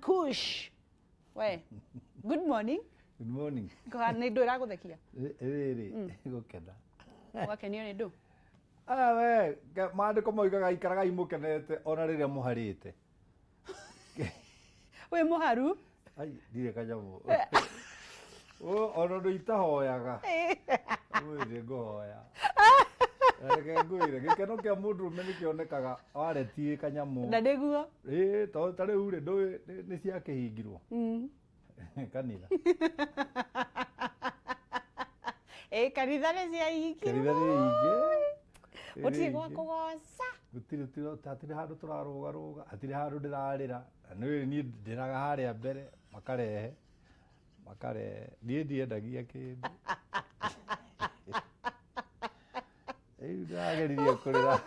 Kush. We, good morning. Good morning. Kũhana nĩ ndũ ĩragũthekia? Rĩrĩ gũkena. Ũgakenio nĩ ndũ? Ah, we, maandĩko moigaga ikaragai mũkenete ona rĩrĩa mũharĩte. Wĩ mũharu? Ai, ndirĩ kanyamũ. Ona ũndũ itahoyaga. Ũmũthĩ ngũhoya. Na reke ngwĩre, gĩkeno kĩa mũndũrũme nĩ kĩonekaga waretie kanyamũ. Na nĩguo? Ĩĩ, tondũ ta rĩu rĩ, ndũĩ nĩ ciakĩhingirwo kanitha. Ĩĩ, kanitha nĩ ciahingirwo. Kanitha nĩ hinge. Gũtirĩ gwa kũgoca. Gũtirĩ hatirĩ handũ tũrarũgarũga, hatirĩ handũ ndĩrarĩra. Na nĩ niĩ ndĩraga harĩa mbere makarehe. Makarehe. Niĩ ndiendagia kĩndũ. Rĩu ndĩrageririe kũrĩra.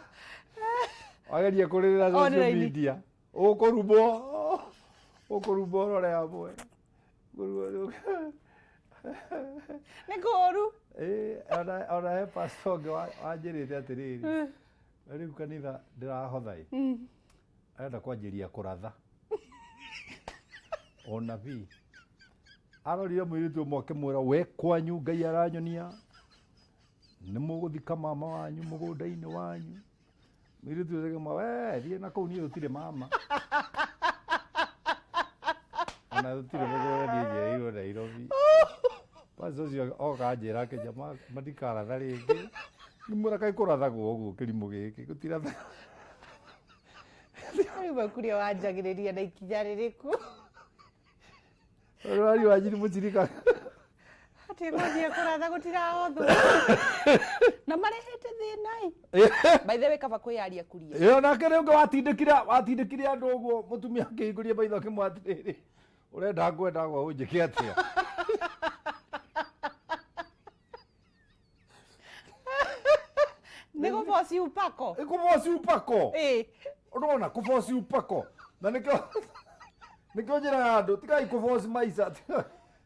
Wageria kũrĩrĩra social Online. media. Ũkũrumwo. Ũkũrumwo ũrore amwe. Ũkũrumwo. Nĩ kũũru. Ĩĩ, ona he pastor ũngĩ wanjĩrĩte atĩrĩrĩ, rĩu kanitha ndĩrahotha ĩ, arenda kwanjĩria kũratha ũnabii. Arorire mũirĩtu ũmwe akĩmwĩra, we kwanyu Ngai aranyonia nĩ mũgũthika mama wanyu mũgũnda-inĩ wanyu. Mũirĩtu ũcio akĩmwĩra, we thiĩ na kũu niĩ gũtirĩ mama. Ona gũtirĩ mũgũnda niĩ njiarĩirwo Nairobi. Pastor ũcio oka anjĩra akĩnjĩra matikaratha rĩngĩ. Ngĩmwĩra kaĩ kũrathagwo ũguo kĩrimũ gĩkĩ gũtiratha. Rĩu makuria wanjagĩrĩria na ikinya rĩrĩkũ? Rwari wanjiri mũtirika. Atĩ gũthiĩ kũratha gũtirahothwo. Na marehete thĩna ĩ. By the way kaba kwĩyaria kuria. Ĩyo nake rĩu ũngĩ watindĩkire andũ ũguo mũtumia akĩhingũria maitho akĩmwĩra atĩrĩrĩ ũrenda ngwenda gwa ũnjĩke atĩa? Nĩ gũboci upako. Nĩ kũboci upako. Ĩĩ. Ũrona kũboci upako. Na nĩkĩo nĩkĩo njĩraga andũ tigai kũboci maica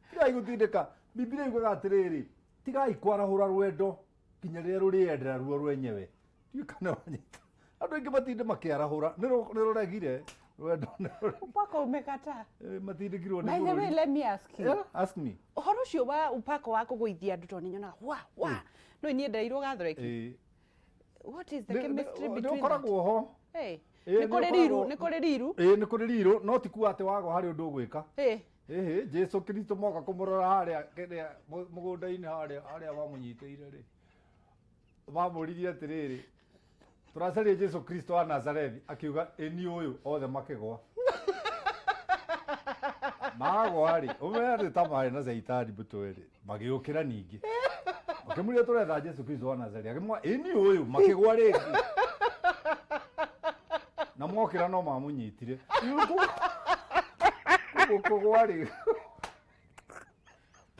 tigai gũtindĩka. Bibilia yugaga atĩrĩrĩ tigai kwarahũra rwendo nginya rĩrĩa rũrĩendera ruo rwenyewe. Ndiũĩ kana wanyita. Andũ aingĩ matinde makĩarahũra nĩ rũregire rwendo nĩ rũregire. Upako umekataa. Matindĩkirwo nĩ By the way, bũrũri. let me ask you. Yeah, ask me. Ũhoro ũcio wa upako wa kũgũithia andũ tondũ nĩnyonaga wa wa no niĩ nderirwo Gatholeki. Ĩĩ. What is the chemistry Nĩ between that? ũkoragwo ho. Hey, Ĩĩ, nĩ kũrĩ nĩ riru, ũkoragwo- nĩ kũrĩ riru. Ĩĩ nĩ kũrĩ rirũ no ti kuga atĩ wagwa harĩ ũndũ ũgwĩka. Ĩĩ. Ĩhĩ Jesu Kristo moka kũmũrora harĩa kĩrĩa mũgũnda-inĩ harĩa harĩa mamũnyitĩire rĩ. Mamũririe atĩrĩrĩ tũracaria Jesu Kristo wa Nazarethi akiuga ĩ niĩ ũyũ othe makĩgwa. Magwa rĩ ũmenya nĩ ta marĩ na caitani mũtwe rĩ magĩũkĩra ningĩ. Makĩmũria tũretha Jesu Kristo wa Nazarethi akĩmwĩra ĩ niĩ ũyũ makĩgwa rĩngĩ. Na mokĩra no mamũnyitire. Rĩu kũgwa rĩ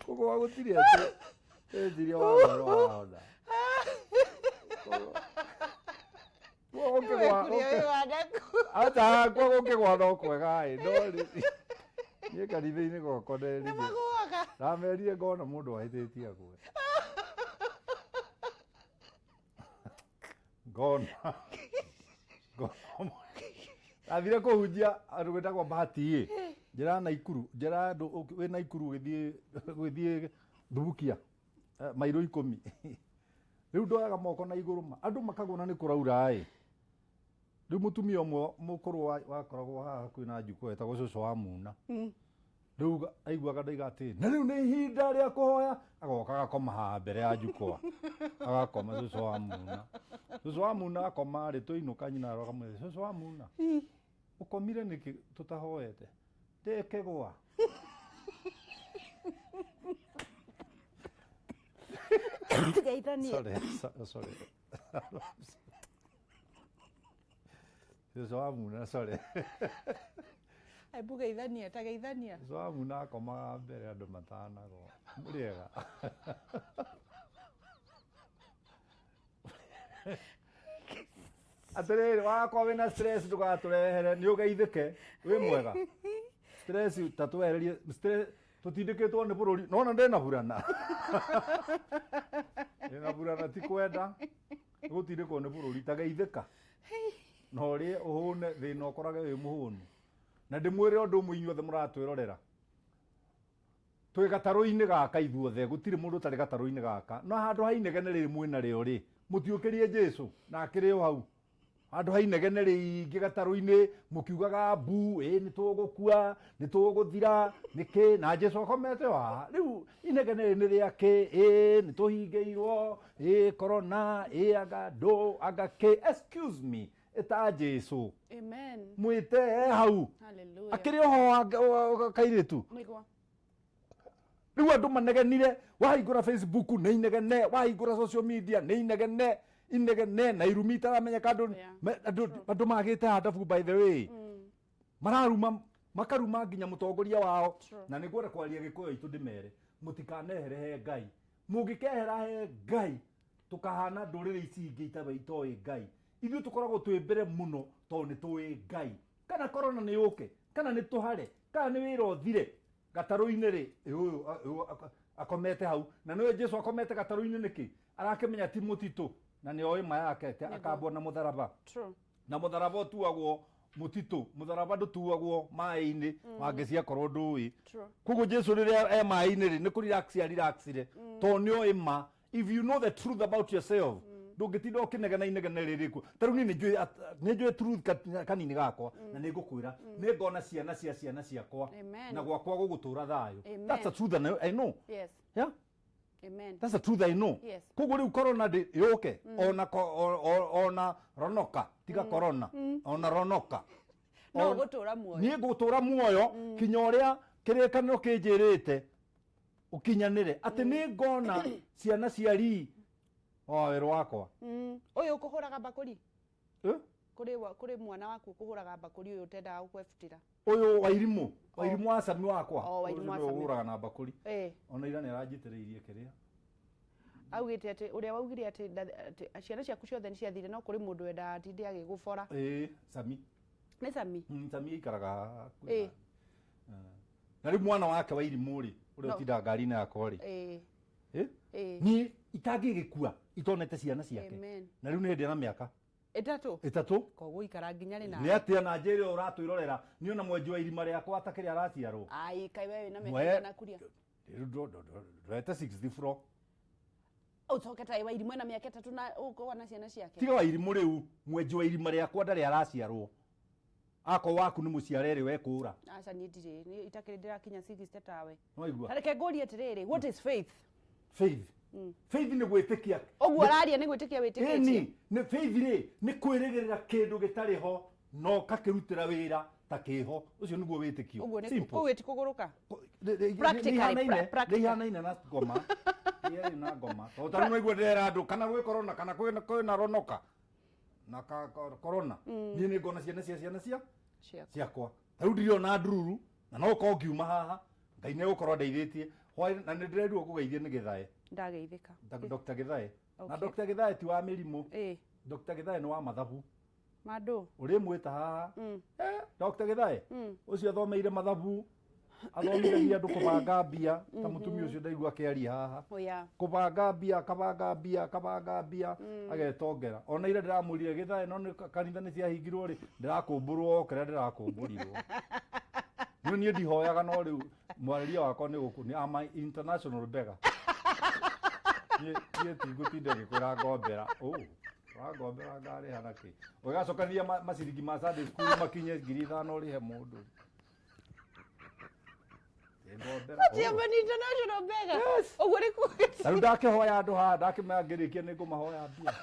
kũgwa gũtirĩ atĩ eciria wagwa wahona. Kuria wĩ wa naku. Acha kwa gũkĩgwa no kwega ĩ no niĩ kanitha-inĩ gwakwa nderire. Nĩ magũaga. Ndamerire ngona mũndũ ahĩtĩtie agwe. Ngona. Ngona. Ndathire kũhunjia andũ gwĩtagwo Bahati ĩ. Njĩra ya Naikuru, njĩra ya andũ wĩ Naikuru ũgĩthiĩ ũgĩthiĩ Thubukia mairũ ikũmi. Rĩu ndoyaga moko na igũrũ ma andũ makagwo na nĩ kũraura ĩ. Rĩu mũtumia ũmwe mũkũrũ wakoragwo haha hakuhĩ na njukũ etagwo cũcũ wa Muna. Rĩu aiguaga ndoiga atĩ na rĩu nĩ ihinda rĩa kũhoya agoka agakoma haha mbere ya njukwa agakoma cũcũ wa Muna. Cũcũ wa Muna akoma rĩ tũinũka nyina akamwĩra cũcũ wa Muna ũkomire nĩkĩ tũtahoete ndĩkĩgwa. Geithanie. Sorry, sorry. Cũcũ wa Muna, sorry. Hebu geithania, ta geithania. Cũcũ wa Muna akomaga mbere andũ matanagwa. Mũrĩega. Atĩrĩrĩ, wakwa wĩna stress ndũgatũrehere, nĩ ũgeithĩke, wĩ mwega. Stress ta twehererie, stress tũtindĩkĩtwo nĩ bũrũri, nona ndĩna burana. Ndĩna burana ti kwenda, gũtindĩkwo nĩ bũrũri, ta geithĩka. Na ũrĩe ũhũne, thĩna ũkorage wĩ mũhũnu. Na ndĩmwĩre ũndũ ũmwe, inyuothe mũratwĩrorera, twĩ gatarũ-inĩ gaka ithuothe, gũtirĩ mũndũ ũtarĩ gatarũ-inĩ gaka. No handũ ha inegene rĩrĩ mwĩna rĩo rĩ, mũtiũkĩrie Jesu na akĩrĩ o hau. Handũ ha inegene rĩingĩ gatarũ-inĩ, mũkiugaga mbu, ĩ nĩ tũgũkua, nĩ tũgũthira, nĩkĩ, na Jesu akomete o haha. Rĩu inegene rĩrĩ nĩ rĩakĩ? Ĩ nĩ tũhingĩirwo, ĩ corona, ĩ anga ndũ, anga kĩ. Excuse me, ĩta Jesu. Amen. Mwĩte e hau. Hallelujah. Akĩrĩ oho kairĩtu. Mũigua. Rĩu andũ manegenire, wahingũra Facebook nĩ inegene, wahingũra social media nĩ inegene, inegene na irumi itaramenyeka andũ. Yeah. Andũ magĩte handabu, by the way. Mararuma, makaruma nginya mũtongoria wao. True. Na nĩ ngwenda kwaria Gĩkũyũ itũ, ndĩmere mũtikanehere he Ngai. Mũngĩkehera he Ngai, tũkahana ndũrĩrĩ ici ingĩ itoĩ Ngai. Ithuĩ tũkoragwo twĩ mbere mũno tondũ nĩ tũĩ Ngai. Kana korona nĩ yũke, kana nĩ tũhare, kana nĩ wĩra ũthire gatarũ-inĩ rĩ, ĩ ũyũ akomete hau. Na nĩwe Jesu akomete gatarũ-inĩ nĩkĩ? Arakĩmenya ti mũtitũ na nĩ oĩ ma yake atĩ akambwo na mũtharaba. True. Na mũtharaba ũtuagwo mũtitũ, mũtharaba ndũtuagwo maĩ-inĩ wangĩ ciakorwo ndũĩ. True. Koguo Jesu rĩrĩa e maĩ-inĩ rĩ, nĩ kũrelax arelaxire tondũ nĩ oĩ ma. If you know the truth about yourself, ndũngĩtinda ũkĩnegena inegene rĩrĩ kuo. Ta rĩu niĩ nĩ njũĩ truth kanini gakwa, na nĩ ngũkwĩra nĩ ngona ciana cia ciana ciakwa. Amen. Na gwakwa gũgũtũra thayũ. Amen. That's a truth that I know. Yeah. Amen. That's a truth I know. Koguo rĩu corona ndĩ yũke, ona ona ronoka, tiga corona, ona ronoka. No ũgũtũra muoyo. Niĩ ngũtũra muoyo kinya ũrĩa kĩrĩkanĩro kĩnjĩrĩte ũkinyanĩre, atĩ nĩ ngona ciana cia rii o werũ wakwa. Ũyũ ũkũhũraga mbakũri? Eh? Kũrĩ mwana waku ũkũhũraga mbakũri, ũyũ ũtendaga gũkwebutĩra. Ũyũ Wairimũ, Wairimũ wa Sami wakwa. Oh, Wairimũ wa Ũcio nĩwe Sami. ũhũraga na mbakũri. Ona ira nĩ aranjitĩrĩirie kĩrĩa. Augĩte atĩ ũrĩa waugire atĩ atĩ ciana ciaku ciothe nĩ ciathire, no kũrĩ mũndũ wendaga atinde agĩgũbora. Ĩĩ, Sami. Nĩ Sami? Sami aikaraga hakuhĩ. Na rĩu mwana wake Wairimũ rĩ, ũrĩa No. ũtindaga ngari-inĩ yakwa rĩ. Eh? Niĩ itangĩgĩkua itonete ciana ciake. Amen. Na rĩu nĩ hĩndĩ ena mĩaka 3. 3. Koguo ikara nginya rĩ Nĩ na atĩa na njĩre ũyũ ũratwĩrorera, niĩ ona mwenji wa irima rĩakwa atakĩrĩ araciarwo. Ai, kaĩ we wĩna mĩaka ĩigana kuria? Rĩu ndorete 64. Ũcoke ta Wairimũ ena mĩaka 3 na ũkona ciana ciake. Tiga Wairimũ rĩu, mwenji wa irima rĩakwa ndarĩ araciarwo. Akorwo waku nĩ mũciare rĩ, wekũra. Aca, niĩ ndirĩ, niĩ itakĩrĩ ndĩrakinya 60 tawe. Nĩwaigua? Ta reke ngũrie atĩrĩrĩ, what is faith? Faith. Faith nĩ gwĩtĩkia. Ũguo ũraria nĩ gwĩtĩkia wĩtĩkĩtie? Ĩni, nĩ faith rĩ, nĩ kwĩrĩgĩrĩra kĩndũ gĩtarĩ ho na ũgakĩrutĩra wĩra ta kĩho. Ũcio nĩguo wĩtĩkio. Ũguo nĩ Simple. kũu ĩtikũgũrũka. Practically, practically. Nĩ ihanaine na ngoma. Nĩ na ngoma. Tondũ ta rĩu nĩwaigua ndĩrera andũ kana gwĩ corona, kana kwĩna ronoka na corona. Niĩ nĩ ngona ciana cia ciana cia Ciakwa. ciakwa. Ta rĩu ndirĩ ndururu na no ũkorwo ngiuma haha Ngai nĩ egũkorwo ndeithĩtie. Hwaĩ na nĩ ndĩrerirwo ngũgeithie nĩ Gĩthae. Ndageithĩka. Dr. Gĩthae. Na Okay. Dr. Gĩthae ti wa mĩrimũ. Dr. Gĩthae nĩ wa mathabu. Mandũ. Ũrĩmwĩta haha. Dr. Gĩthae. Ũcio athomeire mathabu. Athomithagia andũ kũbanga mbia ta mũtumia ũcio ndaigua akĩaria haha. Oh, yeah. Kũbanga mbia, akabanga mbia, akabanga mbia, agetongera. Ona ira ndĩramwĩrire Gĩthae, no nĩ kanitha nĩ ciahingirwo rĩ, ndĩrakũmbũrwo o kĩrĩa ndĩrakũmbũrirwo. Rĩu niĩ ndihoyaga, no rĩu mwarĩrie wakwa nĩ gũkũ, nĩ I'm an international beggar. Niĩ tingũtinda ngĩkwĩra ngombera. Oh, ũrangombera ngarĩha na kĩ? Ũgacokania maciringi ma Sunday school makinye 5,000 ũrĩhe mũndũ. Ngombera. Ati I'm an international beggar. Yes. Ũguo nĩ kuga Ta rĩu ndakĩhoya andũ haha, ndakĩmenya ngĩrĩkia nĩ ngũmahoya mbia.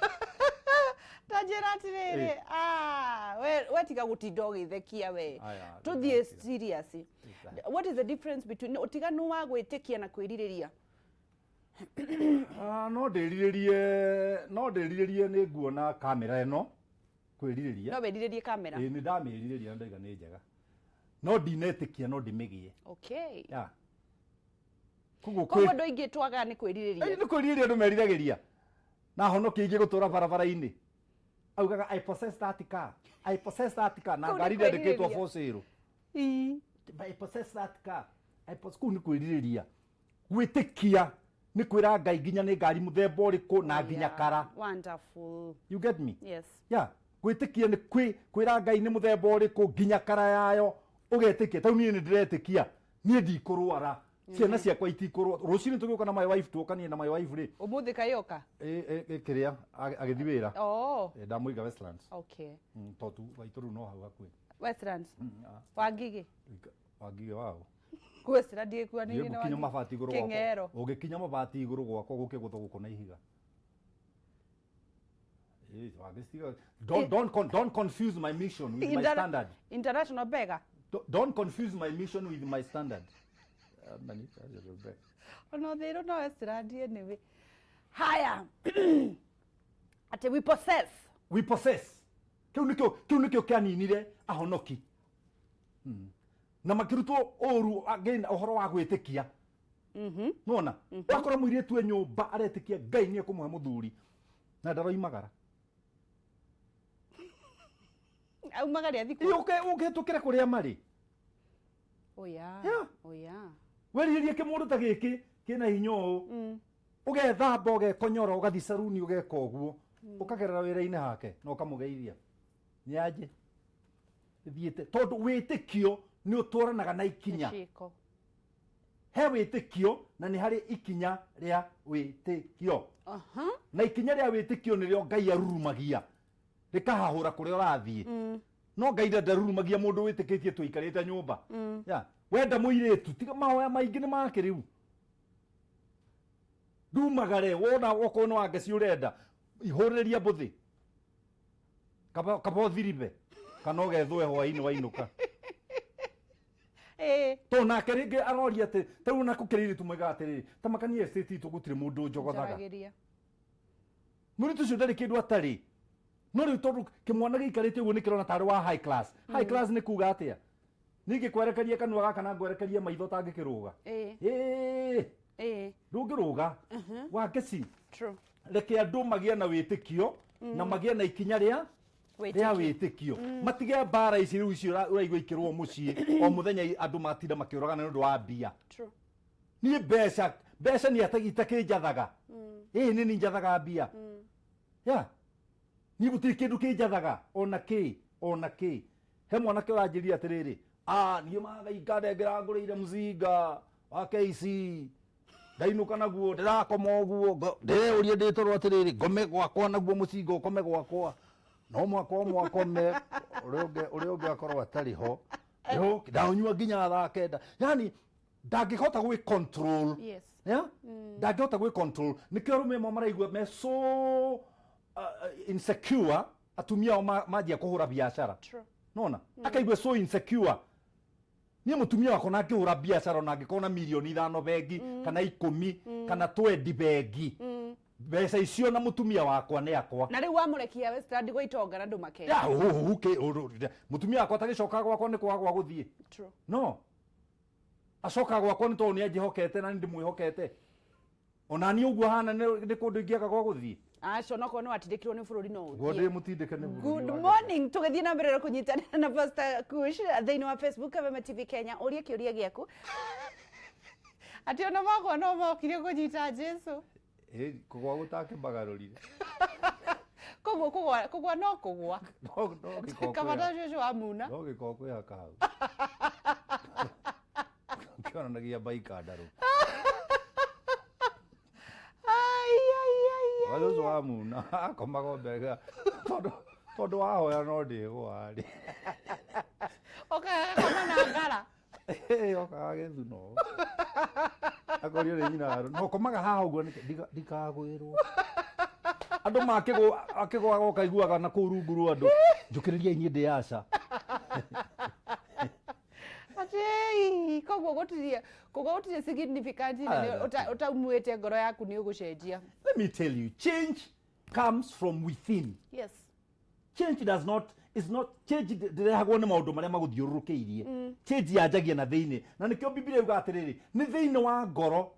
Ta njĩra atĩrĩrĩ, ah, we tiga gũtinda ũgĩthekia we. Aya, Tũthiĩ ndĩrakia. serious. What is the difference between ũtiganu wa gwĩtĩkia na kwĩrirĩria? Ah, no ndĩrirĩrie nĩ nguona kamera ĩno, kwĩrirĩria. No wĩrirĩrie kamera? Ĩĩ, nĩ ndamĩrirĩria na ndaiga nĩ njega, no ndinetĩkia no ndĩmĩgĩe. Yeah. Koguo Koguo andũ aingĩ twagaga nĩ kwĩrirĩria. Nĩ kwĩrirĩria andũ meriragĩria na honokia ingĩ gũtũra barabara-inĩ, augaga, "I possess that car, I possess that car," na Kũu nĩ ngari ndĩandĩkĩtwo kwĩrirĩria. for sale. I possess that car. I possess. Kũu nĩ kwĩrirĩria. Gwĩtĩkia nĩ kwĩra Ngai nginya nĩ ngari mũthemba ũrĩkũ na nginya kara. Wonderful. You get me? Yes. Yeah. Gwĩtĩkia nĩ kwĩra Ngai nĩ mũthemba ũrĩkũ, nginya kara yayo. Ũgetĩkia, tau niĩ nĩ ndĩretĩkia niĩ ndikũrwara, ciana ciakwa itikũrwara. Rũcinĩ tũgĩũka na my wife, tuokanie na my wife rĩ. Ũmũthĩ kayoka. Kĩrĩa agĩthiĩ wĩra. Oh. Ndamũiga Westlands. Okay. Tondũ waitũ rĩu no hau hakuhĩ. Westlands. Wangigĩ. Wangigĩ wao. Westland ĩkuanĩirie na Ngũkinya Wangigĩ. mabati igũrũ gwakwa. Kĩng'ero. Ũngĩkinya mabati igũrũ gwakwa gũke gũthwo gũkũ na ihiga. Wangĩciga. Don't confuse my mission with my standard. International beggar. Don't confuse my mission with my standard. Ona thĩrũ no Westland anyway. Haya. Atĩ we possess. We possess. Kĩu nĩkĩo kĩaninire ahonoki. Na makĩrutwo ũru again ũhoro wa gwĩtĩkia. Nona wakora mũirĩtu e nyũmba aretĩkia Ngai nĩ ekũmũhe mũthuri na ndaroimagara. Aumagaria thikũ. Ĩ, ũkĩhĩtũkĩre kũrĩa marĩ. Oh yeah. Yeah. Oh yeah. Werirĩrie kĩmũndũ ta gĩkĩ kĩna hinya ũũ, ũgethamba, ũgekonyora, ũgathiĩ caruni, ũgeka ũguo, ũkagerera wĩra-inĩ hake na ũkamũgeithia nĩanjĩ thiĩte, tondũ wĩtĩkio nĩ ũtwaranaga na ikinya. Ciĩko. He wĩtĩkio na nĩ harĩ ikinya rĩa wĩtĩkio. Na ikinya rĩa wĩtĩkio nĩrĩo Ngai arurumagia rĩkahahũra kũrĩa ũrathiĩ. No Ngai ndarurumagia mũndũ wĩtĩkĩtie tũikarĩte nyũmba ya wenda mũirĩtu. Tiga mahoya maingĩ nĩ make rĩu ndumagare wona okorwo nĩ wangeci ũrenda ihũrĩrĩria mbũthĩ kaba ũthiribe kana ũgethũe hwaĩ-inĩ wainũka. To nake rĩngĩ aroria atĩ tarĩu ona gũkĩrĩ airĩtu moigaga atĩrĩrĩ, ta makania estate itũ gũtirĩ mũndũ njogothaga. Njaragĩria. Mũirĩtu ũcio ndarĩ kĩndũ atarĩ, no rĩu tondũ kĩmwana gĩikarĩte ũguo nĩ kĩrona tarĩ wa high class. High class nĩ kuga atĩa? Ningĩ kwerekeria kanua gaka na ngwerekeria maitho ũtangĩkĩrũga. Ĩĩ, ndũngĩrũga wangeci. True. Reke andũ magĩe na wĩtĩkio na magĩe na ikinya rĩa wĩtĩkio, matige mbara ici rĩu icio ũraigua ikĩrwo mũciĩ o mũthenya, andũ matinda makĩũragana nĩ ũndũ wa mbia. True. Niĩ mbeca nĩ itakĩnjathaga. Ĩĩ, nĩ niĩ njathaga mbia ya niĩ gũtirĩ kĩndũ kĩnjathaga ona kĩ ona kĩ. He mwanake ũranjĩrire atĩrĩrĩ, ah, niĩ Mathai ngandengera ngũrĩire mzinga wa KC, ndainũka naguo ndĩrakoma ũguo, ndĩreũria ndĩtoro atĩrĩrĩ, ngome gwakwa naguo mũcinga ũkome gwakwa no mwaka o mwakome ũrĩa ũngĩ akorwo atarĩ ho. Ndaũnyua nginya thaa 9, yani ndangĩhota gwĩ control. Yeah? Ndangĩhota gwĩ control, nĩkĩo arũme amwe maraigua me so insecure atumia ao manjia kũhũra biacara. True. Nona akaigua so insecure, niĩ mũtumia wakwa na angĩhũra biacara ona angĩkorwo na mirioni 5 bengi kana 10 kana 20 bengi, mbeca icio na mũtumia wakwa nĩ akwa. Na rĩu wamũrekia Westland gwĩtonga na ndũmake. Ya, mũtumia wakwa tagĩcoka gwakwa nĩ kwaga gwa gũthiĩ. True. No acoka gwakwa nĩ tondũ nĩ anjĩhokete na nĩ ndĩmwĩhokete ona niĩ ũguo hana nĩ kũndũ ingĩaga gwa gũthiĩ. Acio nokorwo nĩ watindĩkirwo nĩ bũrũri no Guo ũthiĩ. ndĩ mũtindĩke nĩ bũrũri Good wa morning, tũgĩthiĩ na mbere na kũnyitanĩra na Pastor Kush thĩinĩ wa Facebook Kameme TV Kenya, ũrie kĩũria gĩaku atĩ ona makwa no mokire kũnyita Jesu. Ĩ, kũgwa gũtakĩmbagarũrire. Koguo kũgwa no kũgwa. No gĩko kaba ta cũcũ wa muna. No gĩko kwĩhaka hau kĩonanagia mbaika ndarũ. Ai, ai, ai, ai. Cũcũ wa muna akomaga mbega tondũ wahoya no ndĩgwa rĩ. Ũkagakoma na ngara. Okaga gĩthuno akorio nĩ nyina no komaga haha ũguo nĩkĩ? Ndikagwĩrwo andũ makĩgwaga ũkaiguaga na kũu rungu rwa andũ njũkĩrĩria inyuĩ ndĩ aca. Atĩ koguo gũtirĩ kũgwa gũtirĩ significant nene. Ah, Ũtaumuĩte ngoro yaku nĩ ũgũcenjia. Let me tell you, change comes from within. Change does not is not change ndĩrehagwo nĩ maũndũ marĩa magũthiũrũrũkĩirie. Change yanjagia na thĩinĩ, na nĩkĩo Bibilia yuga atĩrĩrĩ, nĩ thĩinĩ wa ngoro,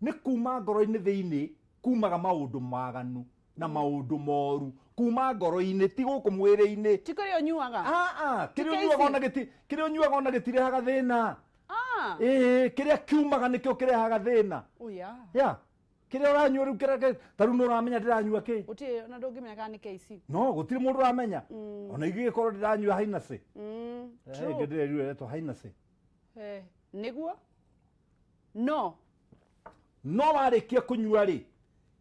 nĩ kuma ngoro-inĩ thĩinĩ kumaga maũndũ maganu na maũndũ moru, kuma ngoro-inĩ, ti gũkũ mwĩrĩ-inĩ. Ti kũrĩa ũnyuaga. Ah, ah, kĩrĩa Ti ũnyuaga kĩici. ona gĩti kĩrĩa ũnyuaga ona gĩtirehaga thĩna. Ah. Ĩĩ, kĩrĩa kiumaga nĩkĩo kĩrehaga thĩna. Oh yeah. Ya, Kĩrĩa ũranyua rĩu kĩrĩa ta rĩu nĩ ũramenya ndĩranyua kĩ? Gũtirĩ ona ndũngĩmenya kana nĩ KC. No gũtirĩ mũndũ ũramenya, ona ingĩgĩkorwo ndĩranyua Hennessy. True. Ĩngĩ ndĩrerire ĩretwo Hennessy. Nĩguo no No warĩkia kũnyua rĩ,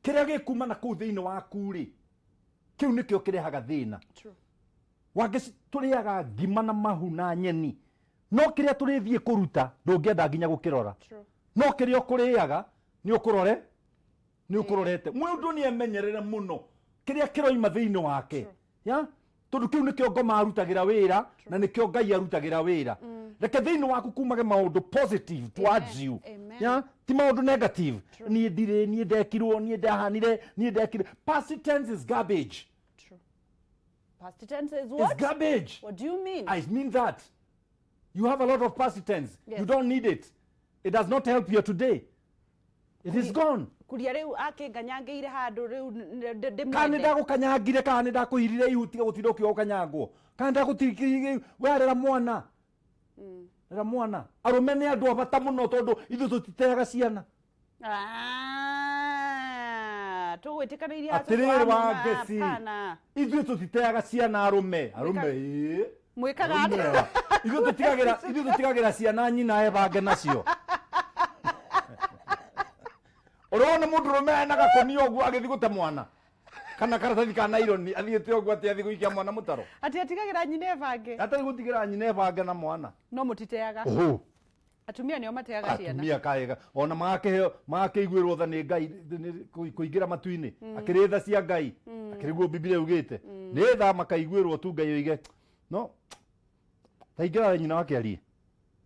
kĩrĩa gĩkuma na kũu thĩinĩ waku rĩ, kĩu nĩkĩo kĩrehaga thĩna. True. Wangeci, tũrĩaga ngima na mahu na nyeni, no kĩrĩa tũrĩthiĩ kũruta ndũngĩenda nginya gũkĩrora. True. No kĩrĩa ũkũrĩaga nĩ ũkũrore, nĩ ũkũrorete. Mũndũ nĩ emenyerere mũno kĩrĩa kĩroima thĩinĩ wake, ya tondũ kĩu nĩkĩo ngoma arutagĩra wĩra na nĩkĩo Ngai arutagĩra wĩra. Reke thĩinĩ waku kumage maũndũ positive towards Amen. you. Amen. Ya ti maũndũ negative. Niĩ ndirĩ, niĩ ndekirwo, niĩ ndahanire, niĩ ndekire. Past tense is garbage. True. Past tense is Is what? garbage. What do you mean? I mean that you have a lot of past tense. You don't need it. It does not help you today. It is gone. Kuria rĩu akĩnganyangĩire handũ rĩu Kana nĩ ndĩmwende. Ndagũkanyangire, kana nĩ ndakũhirire ihu, tiga gũtinda ũkiuga ũkanyangwo, kana ndagũtirikire. We rera mwana, rera mwana. Arũme nĩ andũ a bata mũno tondũ ithuĩ tũtiteaga ciana. Ah, tũgwĩtĩkanĩirie. Atĩrĩrĩ Wangeci, Hapana. ithuĩ tũtiteaga ciana. Arũme, arũme, ĩĩ. Mwĩkaga Arũme. atĩa? Ithuĩ tũtigagĩra ciana nyina ebange nacio. Ũrona mũndũrũme ena gakũnia ũguo agĩthiĩ gũte mwana, kana karatathi ka naironi athiĩte ũguo atĩ athiĩ gũikia mwana mũtaro? Atĩ atigagĩra nyina ebange? Atarĩ gũtigĩra nyina ebange na mwana. No mũtiteaga. Ũhũ. Atumia nĩo mateaga ciana. Atumia kaega ona magakĩheo, magakĩiguĩrwo tha nĩ Ngai kũingĩra matu-inĩ, akĩrĩ tha cia Ngai, akĩrĩ guo Bibilia yugĩte nĩ tha makaiguĩrwo tu. Ngai oige no taingĩra we nyina wake arie,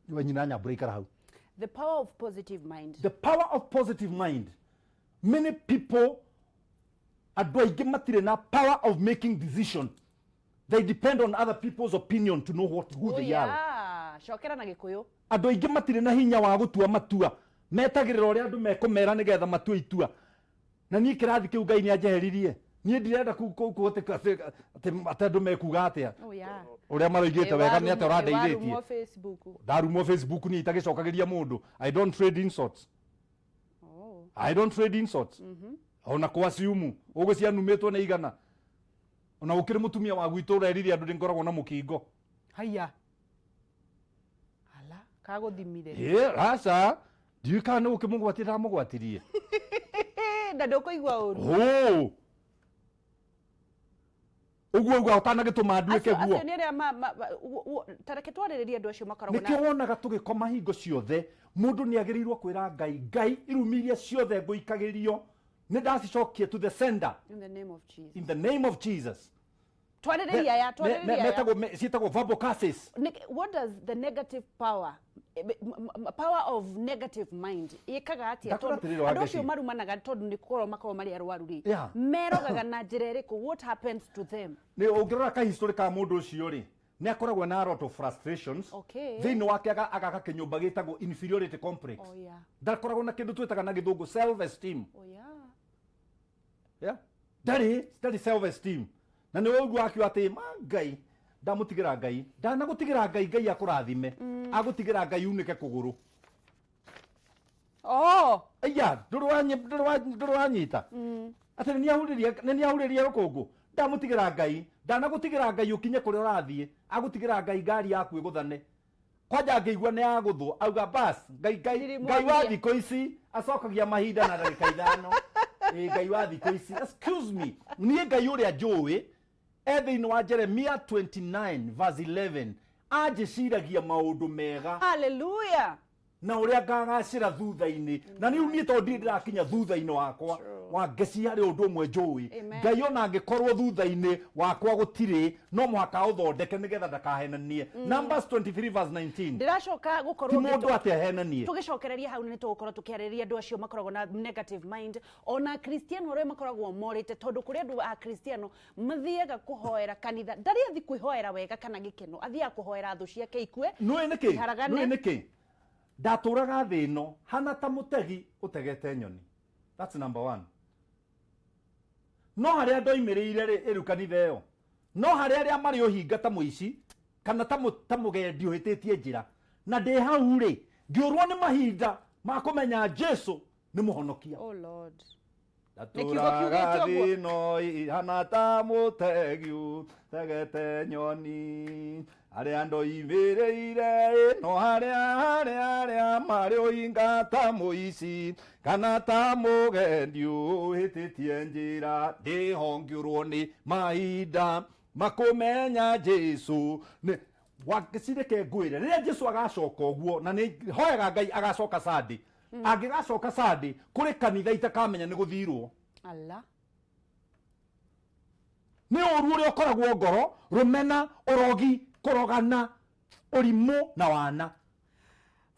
we nyina Nyambura, ikara hau. The power of positive mind. The power of positive mind. Many people, andũ aingĩ matirĩ na power of making decision. They depend on other people's opinion to know what who Oh, they are. yeah. Cokera na Gĩkũyũ. Andũ aingĩ matirĩ na hinya wa gũtua matua, metagĩrĩra ũrĩa andũ mekũmera nĩgetha matue itua. Na niĩ kĩrathi kĩu Ngai nĩ anjeheririe. Niĩ ndirenda atĩ andũ mekuga atĩa. Oh, yeah. Ũrĩa maroigĩte wega nĩ atĩa ũrandeithĩtie. Warumwo Facebook. Ndarumwo Facebook niĩ itagĩcokagĩria mũndũ. I don't trade insults. I don't trade insults ona kwasiumu ũguo cianumĩtwo nĩ igana. Ona gũkĩrĩ mũtumia wa gwitũ ũrerire andũ nĩ ngoragwo na mũkingo. Haya, ala kagũthimire? Ĩ aca, ndiũĩ kana nĩ gũkĩmũgwatia ndamũgwatirie. Na ndũkũigua ũru. Hũ ũguo uga ũtanagĩtũma nduĩke Acio guo. Acio nĩ arĩa ta reke twarĩrĩrie andũ acio makoragwo na Nĩkĩo wonaga tũgĩkoma hingo ciothe, mũndũ nĩ agĩrĩirwo kwĩra Ngai, Ngai, irumi iria ciothe ngũikagĩrio nĩ ndacicokia to the sender. In the name of Jesus. In the name of Jesus. Twarĩrĩria aya, twarĩrĩria aya. Ciĩtagwo verbal curses. What does the negative power, power of negative mind ĩkaga atĩa? Ndakora Tondũ atĩrĩrĩ, andũ Wangeci. acio marumanaga tondũ nĩ gũkorwo makorwo marĩ arwaru rĩ, merogaga na njĩra ĩrĩkũ? What happens to them? Nĩ ũngĩrora kahistory ka mũndũ ũcio rĩ, nĩ akoragwo na a lot of frustrations thĩinĩ wake, agaka kĩnyũmba gĩtagwo inferiority complex. Ndakoragwo na kĩndũ twĩtaga na Gĩthũngũ self esteem. Yeah? Ndarĩ self esteem, na nĩ ũguo akiuga atĩ ma Ngai ndamũtigĩra, Ngai ndanagũtigĩra, Ngai, Ngai akũrathime, agũtigĩra Ngai unĩke kũgũrũ. Aya ndũrĩ wanyita atĩ nĩ nĩahurĩria rũkũngũ. Ndamũtigĩra Ngai, ndanagũtigĩra Ngai ũkinye kũrĩa ũrathiĩ, agũtigĩra Ngai ngari yaku ĩgũthane kwanja angĩigua nĩ yagũthwo, auga bas Ngai, Ngai, Ngai wa Nilimwambia. thikũ ici acokagia mahinda na ndagĩka 5. Ĩ Ngai wa thikũ ici, excuse me, niĩ Ngai ũrĩa njũĩ e thĩinĩ wa Jeremia 29 verse 11 anjĩciragia maũndũ mega Hallelujah. Na ũrĩa ngagacĩra thutha-inĩ. Na rĩu niĩ tondũ ndirĩ ndĩrakinya thutha-inĩ wakwa, Wangeci, harĩ ũndũ ũmwe njũĩ. Amen. Ngai ona angĩkorwo thutha-inĩ wakwa gũtirĩ, no mũhaka ũthondeke nĩgetha ndakahenanie. Numbers 23 verse 19. Ndĩracoka Ti gũkorwo mũndũ atĩ ahenanie. Tũgĩcokereria hau, nĩ tũgũkorwo tũkĩarĩrĩria andũ acio makoragwo na negative mind, ona Kristiano arĩa makoragwo morĩte, tondũ kũrĩ andũ a Kristiano mathiaga kũhoera kanitha, ndarĩ athi kwĩhoera wega kana gĩkeno, athiaga kũhoera thũ ciake ikue. Nũĩ nĩkĩ? Iharagane. Nũĩ nĩkĩ ndatũraga thĩ ĩno hana ta mũtegi ũtegete nyoni? That's number one. No harĩa ndoimĩrĩire rĩ, ĩrĩu kanitha ĩyo, no harĩa arĩa marĩ ũhinga ta mũici kana ta mũgendi ũhĩtĩtie njĩra, na ndĩ hau rĩ, ngĩũrwo nĩ mahinda ma kũmenya Jesu. Nĩ mũhonokia. Oh Lord. Nĩ kiugo Ndatũraga kiugĩte ũguo. thĩ ĩno ihana ta mũtegi ũtegete nyoni arĩa ndoimĩrĩire ĩno harĩa harĩa arĩa marĩ ũhinga ta mũici kana ta mũgendi ũhĩtĩtie njĩra ndĩhongiũrwo nĩ mahinda makũmenya Jesu nĩ wacireke ngwĩre rĩrĩa Jesu agacoka ũguo na nĩ hoyaga Ngai agacoka Sunday angĩgacoka Sunday kũrĩ kanitha itakamenya nĩ gũthirwo. Allah. Nĩ ũru ũrĩa ũkoragwo ngoro, rũmena, ũrogi, kũrogana, ũrimũ na wana.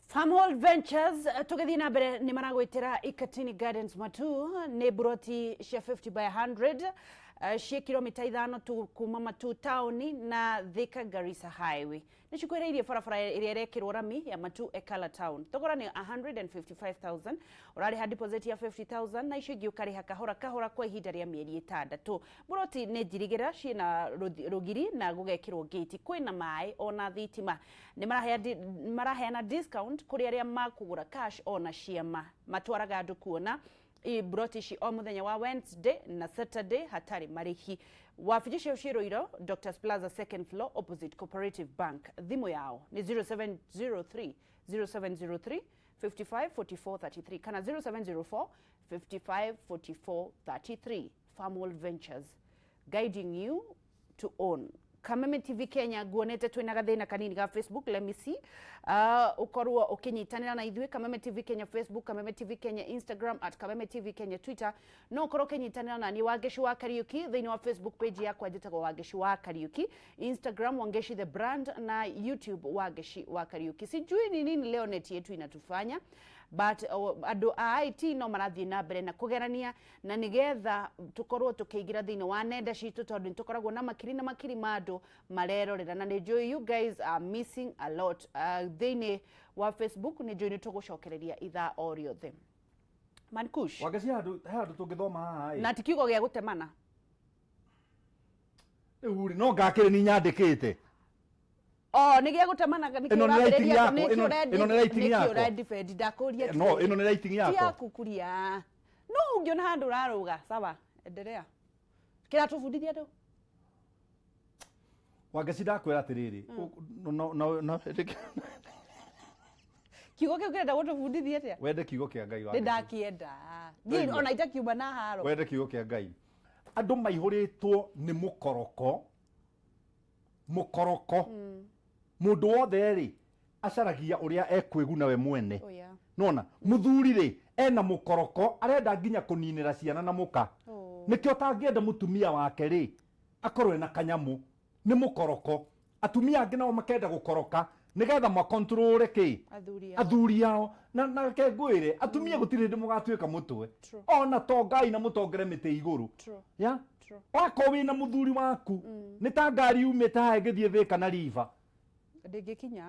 Farmhold Ventures tũgĩthiĩ na mbere nĩ maragwĩtĩra Ikatini Gardens Matu nĩ buroti cia 50 by 100 ciĩ kilomita 5 tu kuma Matu taũni na Thika Garissa Highway. Nĩ cikuhĩrĩirie barabara ĩrĩa ĩrekĩrwo rami ya Matu Ekala Town. Thogora nĩ 155,000, ũrarĩha deposit ya 50,000 na icio ingĩ ũkarĩha kahora kahora kwa ihinda rĩa mĩeri 6. Buroti nĩ njirigĩra ciĩna rũgiri na gũgekĩrwo gate, kwĩna maĩ ona thitima. Nĩ maraheana discount kũrĩ arĩa makũgũra cash ona ciama. Matwaraga andũ kuona buroti ici o mũthenya wa Wednesday na Saturday hatarĩ marĩhi. Wabici ciao ciĩ Ruiru, Doctors Plaza second floor opposite Cooperative Bank. Thimũ yao nĩ 0703 0703 55 44 33 kana 0704 55 44 33. Farmworld Ventures, guiding you to own. Kameme TV Kenya nguonete twina gathina kanini ga Facebook, let me see. Ukorwo ukinyitanira na ithuĩ Kameme TV Kenya Facebook, Kameme TV Kenya Instagram, at Kameme TV Kenya Twitter. No ukorwo ukinyitanira na niĩ Wangeshi wa Kariuki thĩinĩ wa Facebook page yakwa njĩtagwo Wangeshi wa Kariuki, Instagram Wangeshi the brand na YouTube Wangeshi wa Kariuki. Sijui ni nini leo net yetu inatufanya, but andũ a IT no marathiĩ na mbere na kũgerania na nĩgetha tũkorwo tũkĩingĩra thĩinĩ wa nenda citũ tondũ nĩtũkoragwo na makiri na makiri ma andũ marerorera na nĩnjũĩ you guys are missing a lot. Thĩinĩ wa Facebook nĩnjũĩ nĩtũgũcokereria ithaa o rĩothe. Mankush. Wangeci, he handũ tũngĩthoma haha ĩ. Na ti kiugo gĩa gũtemana. Rĩu rĩ, no ngakĩrĩ ni nyandĩkĩte. Oh, nĩ gĩa gũtemana nĩkĩo Ĩno nĩ writing ũrambĩrĩria yakwa, nĩkĩo ĩno nĩ writing nĩkĩo yakwa. ũra-defend, ndakũria No, ĩno nĩ writing ti yakwa. yaku kuria. No ũngĩona handũ ũrarũga, sawa, endelea. Kĩratũbundithia ndũ? Wangeci, ndakwĩra atĩrĩrĩ, no no no Kiugo kĩu kĩrenda gũtũbundithia atĩa? Wende kiugo kĩa Ngai Nĩ Wangeci. ndakĩenda. Niĩ Ndwaigua? ona itakiuma na haro. Wende kiugo kĩa Ngai. Andũ maihũrĩtwo nĩ mũkoroko. Mũkoroko. Mũndũ wothe rĩ acaragia ũrĩa ekwĩguna we mwene. Oh, yeah. Nona mũthuri rĩ ena mũkoroko arenda nginya kũninĩra ciana na mũka. Oh. Nĩkĩo tangĩenda mũtumia wake rĩ akorwo ena kanyamũ nĩ mũkoroko. Atumia angĩ nao makenda gũkoroka nĩgetha makontrole kĩ Athuri ao. Athuri ao na reke ngwĩre atumia gũtirĩ hĩndĩ mũgatuĩka mũtwe. True. Ona tongai na mũtongere mĩtĩ igũrũ. True. Ya? True. Wakorwo wĩna mũthuri waku nĩ ta ngari yumĩte haha ĩgĩthiĩ Thika na riba. Ndĩngĩkinya.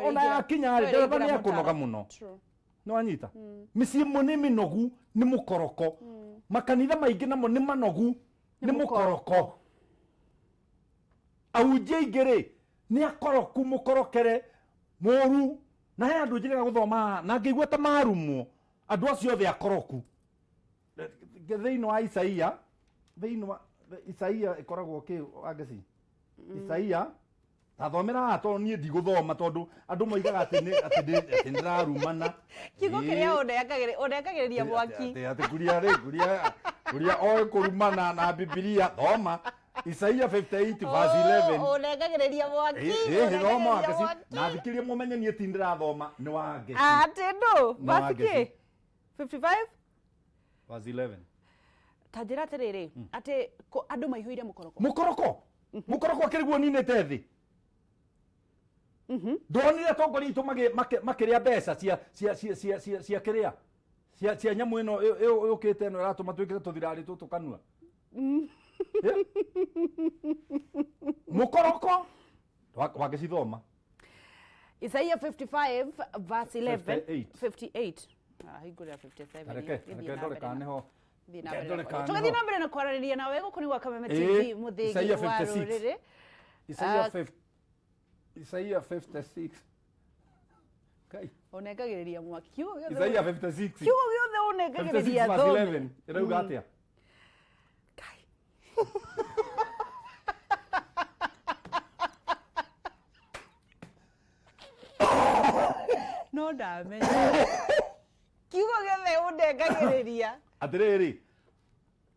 Ona yakinya rĩ, No ndereba ĩraingĩra nĩ ekũnoga mũtaro. mũno. True. Nĩ wanyita? Mĩciĩ ĩmwe nĩ mĩnogu nĩ mũkoroko. Makanitha maingĩ namo nĩ manogu nĩ mũkoroko. Ahunjia aingĩ rĩ nĩ akoroku mũkorokere mũru na he andũ njĩrĩga gũthoma haha na ngĩigua ta marumwo andũ acio othe akoroku. Thĩinĩ wa Isaia, thĩinĩ wa Isaia ĩkoragwo kĩ Wangeci? Isaia tathomera haha tondũ niĩ ndigũthoma tondũ andũ moigaga atĩ atĩ atĩ ndĩrarumana. Kiugo kĩrĩa ũnengagĩrĩria mwaki. Atĩ kuria rĩ kuria kuria oĩ kũrumana na Bibilia thoma Isaia 58 verse 11. Ũnengagĩrĩria mwaki. Ĩ thoma ũnengagĩrĩria Wangeci mwaki. na thikĩrĩria mũmenye niĩ ti ndĩrathoma nĩ Wangeci. Atĩ ndũ? Nĩ Verse kĩ? Wangeci. 55? Verse 11. Ta njĩra atĩrĩrĩ, atĩ andũ maihũire mũkoroko. Mũkoroko. Mũkoroko akĩriguo ninĩte thĩ. Ndonire atongoria aitũ makĩrĩa mbeca cia kĩrĩa cia nyamũ ĩno yũkĩte ĩno ĩratũma twĩkĩre tũthirarĩ tũtũ kanua. Mũkoroko wangĩcithoma. Isaia 55 verse 11. 58. 58. Ah, hingũrĩra 57. Reke Thiĩ reke na ndore mbere kana na- nĩho. thiĩ na Reke mbere ndore na kana kwaranĩria. Tũgĩthiĩ nĩho. na mbere na kwaranĩria nawe gũkũ nĩ gwa Kameme Ĩĩ, TV mũthĩgi Isaia wa 56. rũrĩrĩ. Isaia Ah. Isaia 56. Kai. Ũnengagĩrĩria mwaki. Kiugo gĩothe Isaia 56. Kiugo gĩothe ũnengagĩrĩria 56 verse thome 11 ĩrauga atĩa? Kai. No ndamenya kiugo gĩothe ũndengagĩrĩria. Atĩrĩrĩ,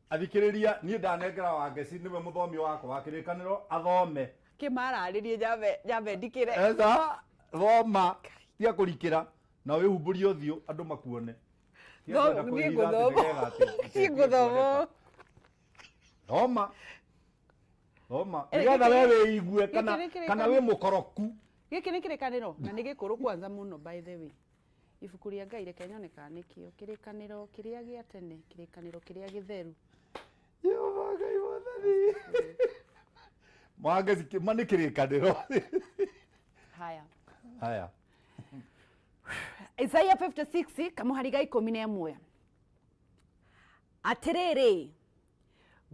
athikĩrĩria, niĩ ndanengera Wangeci, nĩwe mũthomi wakwa wa kĩrĩkanĩro, athome. Kĩmararĩrie nyambe nyambe ndikĩre. Etha thoma, tiga kũrikĩra na wĩhumbũrie ũthiũ andũ makuone. Tiga kwenda Niĩ kwĩhitha atĩ ngũthoma. nĩgetha atĩ- Niĩ ngũthoma. Thoma, thoma Eh, nĩgetha gĩkĩ- we wĩigue kana gĩkĩ nĩ kana kĩrĩkanĩro. wĩ mũkoroku. Gĩkĩ nĩ kĩrĩkanĩro na nĩ gĩkũrũ kwanza mũno, by the way. Ibuku rĩa Ngai, reke nyone kana nĩkĩo kĩrĩkanĩro kĩrĩa gĩa tene, kĩrĩkanĩro kĩrĩa gĩtheru. Jehova Ngai Mwathani. Mwangeci, ma nĩ kĩrĩkanĩro. Haya. Haya. Isaiah 56 kamũhari ga 11, atĩrĩrĩ,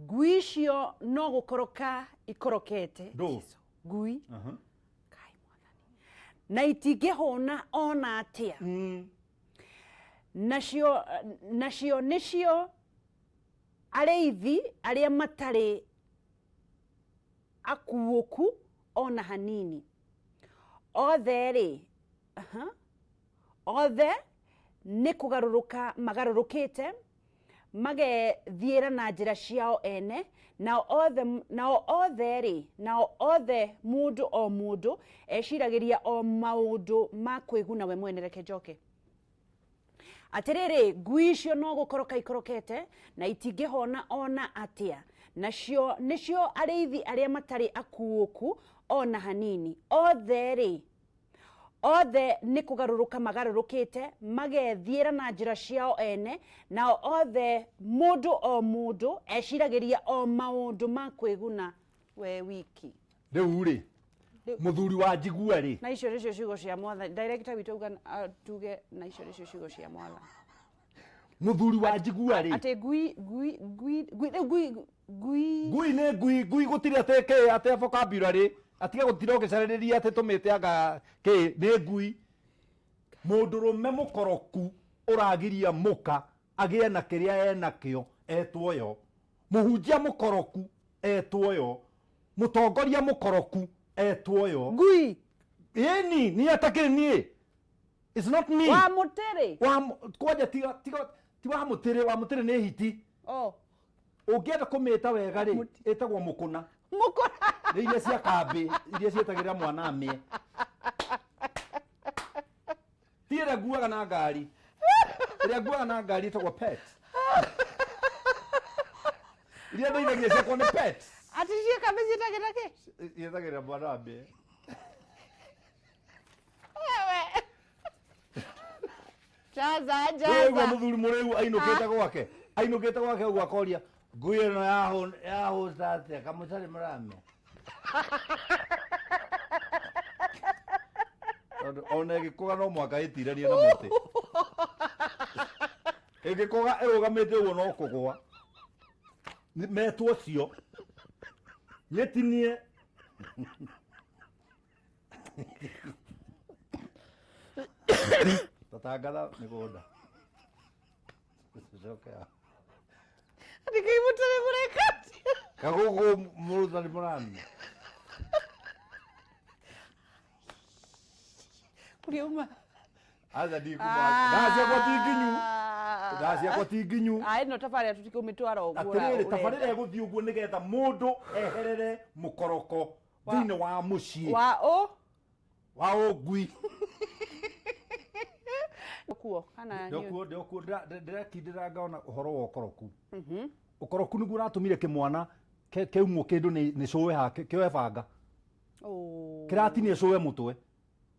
ngui icio no gũkoroka ikorokete. Ndũ? Jesu, ngui. Aha. Kai Mwathani. Na itingĩhũna ona atĩa. Nacio nĩcio arĩithi arĩa matarĩ akuũku ona hanini. Othe rĩ, aha, othe nĩ kũgarũrũka magarũrũkĩte, magethiĩra na njĩra ciao ene, nao othe rĩ, nao othe mũndũ o mũndũ eciragĩria o maũndũ ma kwĩguna we mwene. Reke njoke. Atĩrĩrĩ, ngui icio no gũkoroka ikorokete na itingĩhona ona atĩa, nacio nĩcio arĩithi arĩa matarĩ akuũku ona hanini. Othe rĩ, othe nĩ kũgarũrũka magarũrũkĩte, magethiĩra na njĩra ciao ene, nao othe mũndũ o mũndũ eciragĩria o maũndũ ma kwĩguna we wiki. Rĩu rĩ, mũthuri wa njigua rĩ. Na icio nĩcio ciugo cia Mwathani. Director witũ auga tuge na icio nĩcio ciugo cia Mwathani. Mũthuri wa njigua rĩ. Atĩ ngui, ngui, ngui, ngui, rĩu ngui, ngui. Ngui nĩ ngui, ngui gũtirĩ atĩ kĩ atĩ vocabulary, atige gũtinda ũgĩcarĩrĩria atĩ tũmĩte anga kĩ, nĩ ngui. Mũndũrũme mũkoroku ũragiria mũka agĩe na kĩrĩa enakĩo etwo yo. Mũhunjia mũkoroku etwo yo. Mũtongoria mũkoroku etwo yo. Ngui. Ĩni, niĩ atakĩrĩ niĩ. It's not me. Wa mũtĩrĩ. Wa kwanja tiga tiga ti wa mũtĩrĩ, wa mũtĩrĩ nĩ hiti. Oh. Ũngĩenda kũmĩta wega rĩ, ĩtagwo mũkũna. Mũkũna. Nĩ iria cia kambĩ, iria cietagĩrĩra mwana amĩe. Ti ĩrĩa nguaga na ngari. Ĩrĩa nguaga na ngari ĩtagwo pet. Iria ndeithagia ciakwa nĩ pet. Atĩ cia kambĩ ciĩtagĩra kĩ? Cietagĩrĩra mwana amĩe. Wewe. Jaza, Wĩgua jaza. mũthuri mũrĩu ainũkĩte gwake. Ainũkĩte gwake ũguo akoria, ngui ĩno yahũta atĩa, kamũtarĩ mũramĩa? Tondũ ona ĩgĩkũga no mũhaka ĩtiranie na mũtĩ. Ĩngĩkũga ĩrũgamĩte ũguo no kũgũa. Metwo cio. Nyĩtinie. Tatangatha mĩgũnda. Coke haha. Atĩ kĩ mũtarĩ mũreka atĩa? Kagũgũ mũrutani mũramia. Kũrĩa uma. Aca ndikuma. Thaa ciakwa ti nginyu. Thaa ciakwa ti nginyu. Ah, ĩno tabarĩra tũtikũmĩtwara ũguo. Atĩrĩrĩ, tabarĩra ĩgũthiĩ ũguo nĩgetha mũndũ eherere mũkoroko thĩinĩ wa mũciĩ. Wa ũ? Wa ũngui. Kuo kana Ndĩokuo, ndĩokuo, ndĩrakindĩra ngona ũhoro wa ũkoroku. Ũkoroku nĩguo ũratũmire kĩmwana kĩaumwo kĩndũ nĩ cũwe haha kĩoe banga. Oh. Kĩratinia cũwe mũtwe.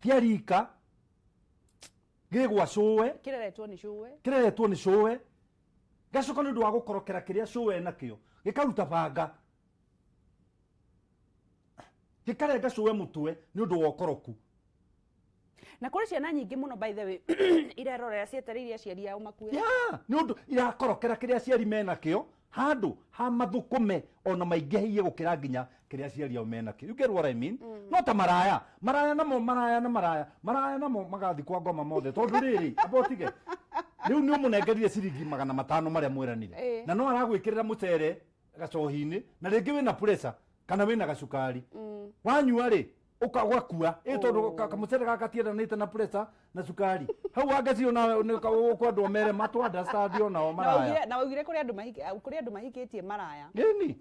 Tia rika gĩgwa cũwe. Kĩreretwo nĩ cũwe. Kĩreretwo nĩ cũwe. Gacoka nĩ ũndũ wa gũkorokera kĩrĩa cũwe enakĩo gĩkaruta banga, gĩkarenga cũwe mũtwe nĩ ũndũ wa ũkoroku. Na kũrĩ ciana nyingĩ mũno, by the way, irerorera cietereire aciari ao makue. Ya, nĩ ũndũ irakorokera kĩrĩa aciari menakĩo handũ ha mathũkũme ona maingĩhĩie gũkĩra nginya kĩrĩa aciari ao menakĩo. You get what I mean? No ta maraya, maraya namo, maraya na maraya, maraya namo magathiĩ kwa ngoma mothe, tondũ rĩrĩ amba ũtige. Rĩu nĩ ũmũnengerire ciringi 500 marĩa mweranire. Na no aragwĩkĩrĩra mũcere gacohi-inĩ, na rĩngĩ wĩna pressure kana wĩna gacukari. Wanyua rĩ, ũgakua ĩ tondũ kamũcere gaka gatiendanĩte na pressure na cukari. Hau wangeci ona ũkwendwo mere matũ understand onao Na maraya. na waugire kũrĩ andũ mahikĩtie maraya. Ĩni.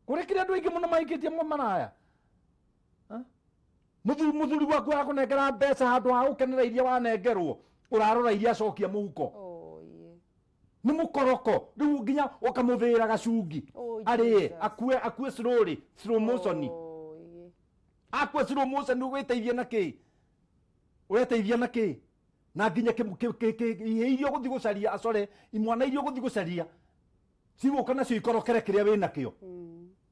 Kũrĩ kĩrĩa andũ aingĩ mũno mahikĩtie maraya. Ha? Mũthuri waku arakũnengera mbeca handũ ha gũkenera iria wanengerwo, ũrarora iria acokia mũhuko. Oh, yeah. Nĩ mũkoroko. Rĩu nginya ũkamũthĩĩra gacungi. Oh, Arĩe, Jesus. akue slowly, slow motion. Oh, yeah. Akue slow motion ũgwĩteithia na kĩ? Ũreteithia na kĩ? Na nginya ihe iria ũgũthiĩ gũcaria, acore, imwana iria ũgũthiĩ gũcaria, cigũka nacio ikorokere kĩrĩa wĩ nakĩo.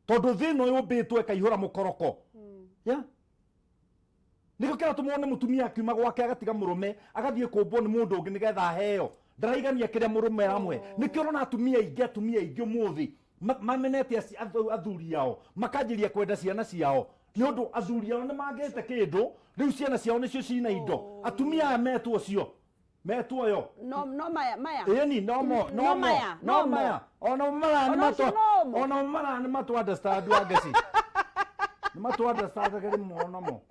Tondũ thĩ ĩno yũmbĩtwo ĩkaihũra mũkoroko. Yeah. Nĩkĩo kĩratũma wone mũtumia akiuma gwake agatiga mũrũme, agathiĩ kũmbwo nĩ mũndũ ũngĩ nĩgetha aheo. Ndaraigania kĩrĩa mũrũme aramũhe. Nĩkĩo ũrona atumia aingĩ, atumia aingĩ ũmũthĩ, mamenete athuri ao, makanjĩria kwenda ciana ciao. Nĩ ũndũ athuri ao nĩ mangĩte kĩndũ, rĩu ciana ciao nĩcio cina indo. Atumia aya metwo cio. Metwo yo. No, no maya, maya. Ĩni, no mo, no No mo, maya, no no mo. maya. Ona mara nĩ Ona ũcio matwa, no mo. ona mara nĩ matwa understand wangeci. Nĩ matwa understand kĩrĩ mo, no mo.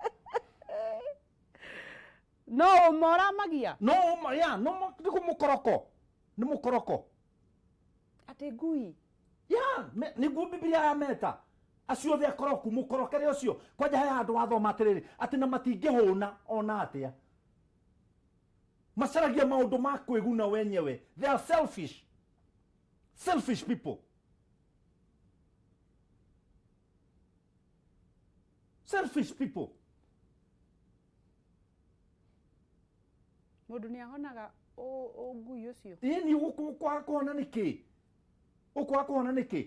No ũmoramagia. No ma, ya, no mo, nĩ mũkoroko. Nĩ mũkoroko. Atĩ ngui. Ya, nĩguo Biblia ya meta. Acio othe akoroku, mũkorokere ũcio. Kwanja he handũ wathoma atĩrĩrĩ, atĩ na matingĩhũna ona atĩa. Macaragia maũndũ ma kwĩguna wenyewe. They are selfish. Selfish people. Selfish people. Mũndũ nĩ ahonaga ngui ũcio. Ĩni ũkwaga kũhona nĩkĩ? Ũkwaga kũhona nĩkĩ?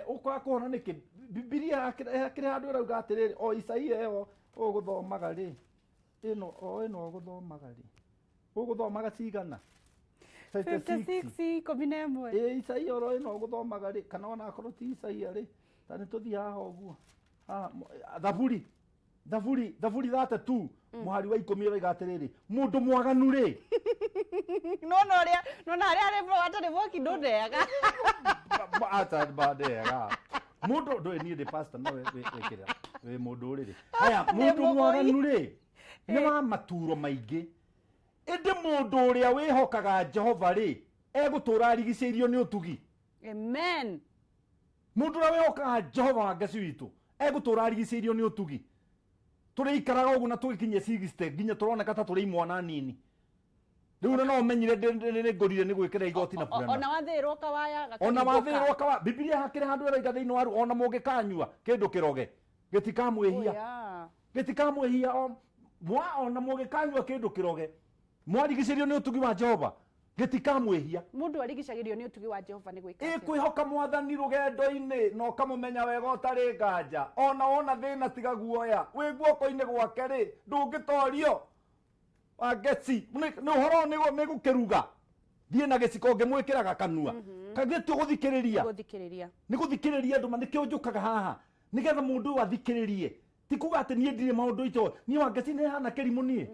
Ũkwaga kũhona nĩkĩ? Bibilia hakĩrĩ handũ ĩrauga atĩrĩrĩ, o Isaia ĩyo ũgũthomaga rĩ, ĩno, o ĩno ũgũthomaga rĩ, ũgũthomaga cigana? Fifty six, ikũmi na ĩmwe. Ĩ, Isaia oro ĩno ũgũthomaga rĩ, kana ona akorwo ti Isaia rĩ, ta nĩ tũthiĩ haha ũguo. Haha, Thaburi. Thaburi, Thaburi 32, mũhari wa ikũmi ĩroiga atĩrĩrĩ, mũndũ mwaganu rĩ. Nona ũrĩa, nona harĩa arĩ bro, atarĩ mwoki ndũndeaga. Acha ndeaga. Mũndũ, ndũĩ niĩ ndĩ pastor, no wĩ kĩrĩa, wĩ mũndũ ũrĩrĩ. Haya, Ndĩ mũndũ mũgũi. mwaganu rĩ, nĩ wa maturo maingĩ. Ĩndĩ mũndũ ũrĩa wĩhokaga Jehova rĩ, egũtũũra arigicĩirio nĩ ũtugi. Amen. Mũndũ ũrĩa wĩhokaga Jehova wa Ngai witũ, egũtũũra arigicĩirio nĩ ũtugi. Tũrĩikaraga ũguo na tũgĩkinyia 60 nginya tũroneka ta tũrĩ imwana nini. Rĩu na no ũmenyire nĩ ngũrire nĩ gwĩkĩra igoti na burana. Ona wathĩrwo kawaya gakĩringũka. Ona wathĩrwo kawaya. Bibilia hakĩrĩ handũ ĩroiga thĩinĩ wa ona mũngĩkanyua kĩndũ kĩroge, gĩtikamwĩhia. Oh, yeah. Gĩtikamwĩhia o, mwa, ona mũngĩkanyua kĩndũ kĩroge, mwarigicĩrio nĩ ũtugi wa Jehova, gĩtikamwĩhia. Mũndũ arigicagĩrio nĩ ũtugi wa Jehova nĩ gwĩka Ĩ atĩa? kwĩhoka mwathani rũgendo-inĩ na ũkamũmenya wega ũtarĩ nganja, ona wona thĩna tiga guoya, wĩ guoko-inĩ gwake rĩ, ndũngĩtorio. Wangeci, nĩ ũhoro nĩ gũkĩruga. Thiĩ na gĩciko ngĩmwĩkĩraga kanua. Kaingĩ ti gũthikĩrĩria. Gũthikĩrĩria. Nĩ gũthikĩrĩria andũ, nĩkĩo njũkaga haha. Nĩgetha mũndũ ũyũ athikĩrĩrie. Ti kuga atĩ niĩ ndirĩ maũndũ itoĩ. Niĩ Wangeci nĩ hana kĩrimũ niĩ.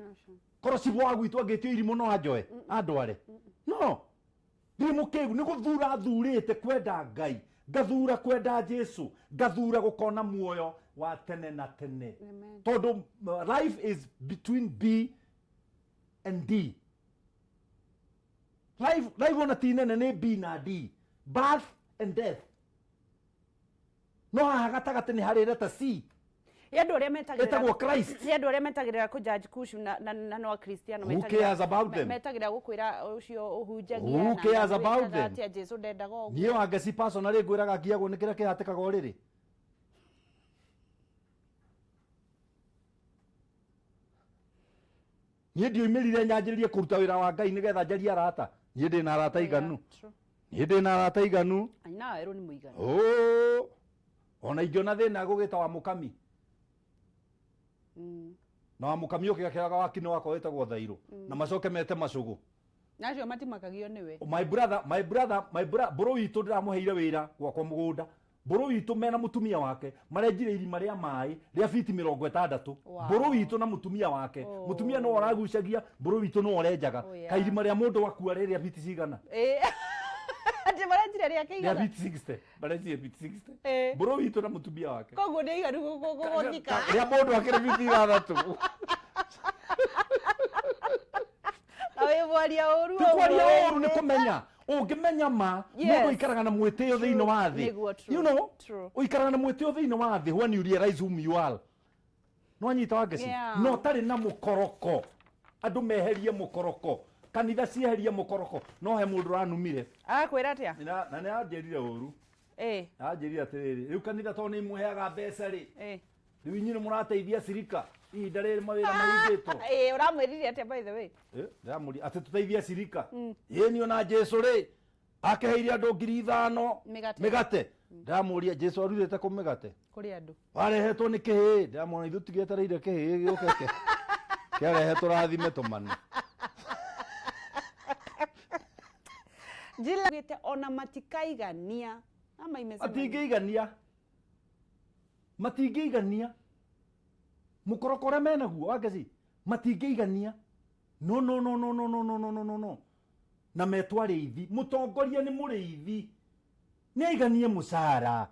Korwo cibũ wa gwitũ angĩtio irimũ no anjoe, andware. No, ndirĩ mũkĩgu, nĩ gũthura thurĩte kwenda Ngai, ngathura kwenda Jesu, ngathura gũkona muoyo wa tene na tene. Amen. Tondũ life is between B and D. Life, life ona ti nene nĩ B na D. Birth and death. No haha gatagatĩ nĩ harĩ letter C. Nĩ andũ arĩa metagĩrĩra Ĩtagwo Christ. Nĩ andũ arĩa metagĩrĩra kũ judge Kush na no Akristiano Who cares about them? metagĩrĩra gũkwĩra ũcio ũhunjagia Who na cares na about wĩkaga them? atĩa, Jesu ndendaga ũguo. Niĩ Wangeci personally ngwĩraga ngiagwo nĩ kĩrĩa kĩhatĩkaga ũrĩrĩ. Niĩ ndioimĩrire nyanjĩrĩrie kũruta wĩra wa Ngai nĩgetha njarie arata. Niĩ ndĩna arata iganu. True. Niĩ ndĩna arata iganu. Anyina werũ nĩ mũiganu. Oh. Ona ingĩona thĩna gũgĩta wa mũkami. Na wa mũkami ũkĩ gakĩraga waki nĩ wakwa wĩtagwo Thairũ. Na macoke mete macũgũ. Na acio matimakagio nĩwe. My brother, my brother, my bro witũ ndĩramũheire wĩra gwakwa mũgũnda. Mbũrũ witũ mena mũtumia wake marenjire irima rĩa maĩ rĩa fiti 60. Wow. Mbũrũ witũ na mũtumia wake. Oh. Mũtumia no aragucagia, mbũrũ witũ no ũrenjaga. Oh, yeah. Kairima rĩa mũndũ akua rĩ rĩa fiti cigana? Ĩĩ. Atĩ marenjire rĩa Rĩa kĩigana? fiti 60. Marenjire fiti 60. Ĩĩ. Mbũrũ witũ na mũtumia wake. Koguo nĩ aiganu gũthika. Rĩa mũndũ akĩrĩ fiti 6. Na wĩ mwaria ũru Ti kwaria ũru, nĩ kũmenya. Ũngĩmenya ma, Yes. mũndũ aikaraga na mwĩtĩo thĩinĩ wa thĩ. Nĩguo, true. You know, True. ũikaraga na mwĩtĩo thĩinĩ wa thĩ when you realize whom you are. No anyita Wangeci? Yeah. No tarĩ na mũkoroko. Andũ meherie mũkoroko. Kanitha cieherie mũkoroko. No he mũndũ ũranumire. Arakwĩra atĩa? Na nĩ anjĩrire ũru. Ĩĩ. Anjĩrire atĩrĩrĩ, rĩu kanitha tondũ nĩ imũheaga mbeca rĩ, Ĩĩ. rĩu inyuĩ nĩ mũrateithia cirika ihinda rĩrĩ mawĩra mahingĩtwo. Ĩĩ, ũramwĩrire atĩa by the way? Ndĩramũria atĩ tũteithie cirika. Ĩĩ niĩ ona Jesu rĩ, akeheire andũ 5,000 Mĩgate. Mĩgate. Ndĩramũria Jesu arutĩte kũ mĩgate? Kũrĩ andũ. Warehetwo nĩ kĩhĩĩ. Ndĩramwona ithuĩ tũtigĩetereire kĩhĩĩ gĩũke kĩarehe tũrathime tũmane. Njĩra gĩte ona matikaigania. Ama imesema nini? Matingĩigania. Matingĩigania. Mũkoroko ũrĩa menaguo Wangeci, matingĩigania. No no no no no no no no no no no. Na metwo arĩithi. Mũtongoria nĩ mũrĩithi. Nĩ aiganie mũcara.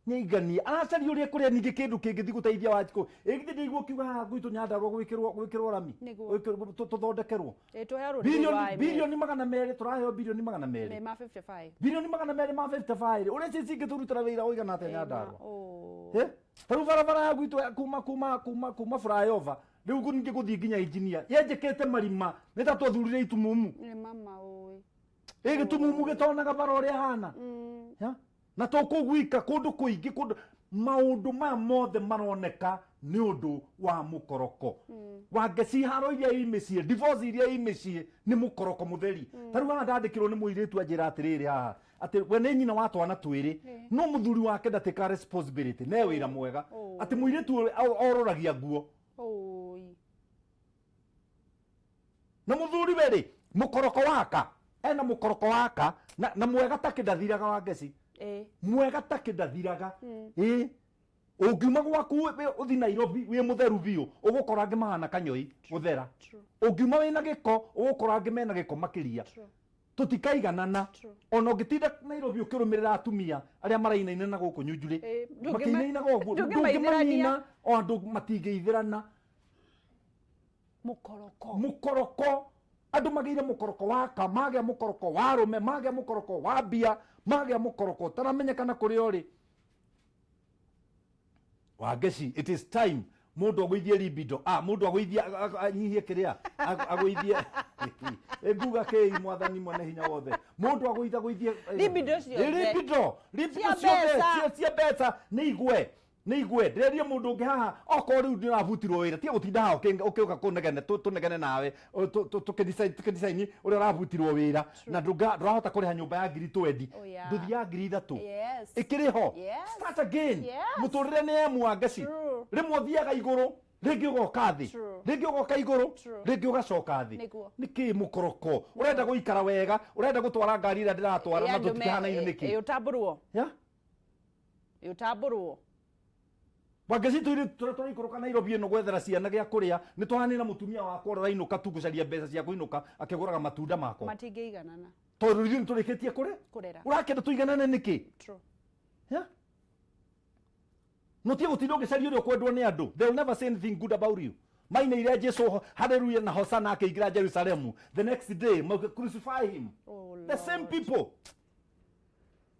Nĩ aiganie. Aracaria ũrĩa kũrĩa ningĩ kĩndũ kĩngĩthiĩ gũteithia Wanjikũ. Ĩ githĩ ndĩigua ũkiuga haha gwitũ Nyandarũa gwĩkĩrwo rami? Nĩguo. Gwĩkĩrwo tũthondekerwo. Ĩĩ, tũheo rũrĩrĩ Bilioni rwa IMF. 200 tũraheo bilioni 200. Nĩ ma 55. 200 ma 55 rĩ, ũrĩa cici ingĩtũrutĩra wĩra ũigana atĩa Ĩĩ, Nyandarũa? oh. Eh? Ta rĩu barabara ya gwitũ ya kuma flyover rĩu ningĩ gũthiĩ nginya engineer yenjĩkĩte marima nĩ ta twathurire itumumu. Nĩ mama ũĩ. Ĩ gĩtumumu gĩtonaga bara ũrĩa hana. Ya? Na to kũu gwika, kũndũ kũingĩ, kũndũ maũndũ maya mothe maroneka nĩ ũndũ wa mũkoroko. Wangeci haro iria i mĩciĩ, divorce iria i mĩciĩ nĩ mũkoroko mũtheri. Ta rĩu haha ndandĩkĩrwo nĩ mũirĩtu anjĩra atĩrĩrĩ haha atĩ we nĩ nyina wa twana twĩrĩ, no mũthuri wake ndatĩkaga responsibility, ne wĩra mwega. Oh. Atĩ mũirĩtu ũyũ ororagia nguo. Ũi. Na mũthuri we rĩ, mũkoroko waka, ena mũkoroko waka na mwega takĩ ndathiraga Wangeci. Ĩĩ. Mwega takĩ ndathiraga. Ĩĩ. Ũngiuma gwaku ũthi Nairobi wĩ mũtheru biũ, ũgũkora angĩ mahana kanyoi gũthera. True. Ũngiuma wĩna gĩko, ũgũkora angĩ mena gĩko makĩria. True. Tũtikaiganana. True. Ona ũngĩtinda Nairobi ũkĩrũmĩrĩra atumia arĩa marainaina na gũkũ Nyunjurĩ, Ĩĩ, makĩinainaga ũguo, ndũngĩmaithĩrania. ndũngĩmanina, o andũ matingĩithĩrana. Mũkoroko. Mũkoroko. Andũ magĩire mũkoroko waka, magĩa mũkoroko wa arũme, magĩa mũkoroko wa mbia, magĩa mũkoroko ũtaramenyekana kũrĩa ũrĩ. Wangeci, it is time mũndũ agũithie libido. Ah, mũndũ agũithie, anyihie kĩrĩa, agũithie. Ĩ nguga kĩi mwathani mwene hinya wothe. Mũndũ agũitha agũithie, Libido ciothe. Libido, libido Cia ciothe, mbeca. cia mbeca nĩ igwe. Nĩ igwe. Ndĩrerie mũndũ ũngĩ haha, okorwo rĩu ndĩrabutirwo wĩra, tiga gũtinda haha ũkĩũka kũnegene, tũnegene nawe, tũkĩdesign ũrĩa ũrabutirwo wĩra, na ndũrahota kũrĩha nyũmba ya ngiri twendi. Oh, yeah. Ndũthi ya 3,000. Yes. Ĩkĩrĩ ho. Yes. Start again. Yes. Mũtũrĩre nĩ emu Wangeci. True. Rĩmwe ũthiaga igũrũ, rĩngĩ ũgoka thĩ. True. Rĩngĩ ũgoka igũrũ, True. rĩngĩ ũgacoka thĩ. Nĩguo. Nĩkĩ mũkoroko? Ũrenda gũikara wega, ũrenda gũtwara ngari ĩrĩa ndĩratwara na Ĩ, andũ tũtikĩhanaine nĩkĩ? Ĩ, ũtambũrwo. Yeah? Ĩ, ũtambũrwo. Wangeci tũirĩtu tũrĩa tũraikũrũka Nairobi ĩno gwethera ciana gĩa kũrĩa, nĩ tũhanĩ na mũtumia wakwa ũrĩa ũrainũka tu gũcaria mbeca cia kũinũka akĩgũraga matunda makwa. Matingĩiganana. Tondũ ithuĩ nĩ tũrĩkĩtie kũrĩa? Kũrera. Ũrakĩenda tũiganane nĩkĩ? True. Yeah? No tie gũtinda ũgĩcaria ũrĩa ũkwendwo nĩ andũ. They will never say anything good about you. Mainĩire Jesu hallelujah na hosana akĩingĩra Jerusalemu. The next day, crucify him. Oh, The same Lord. people.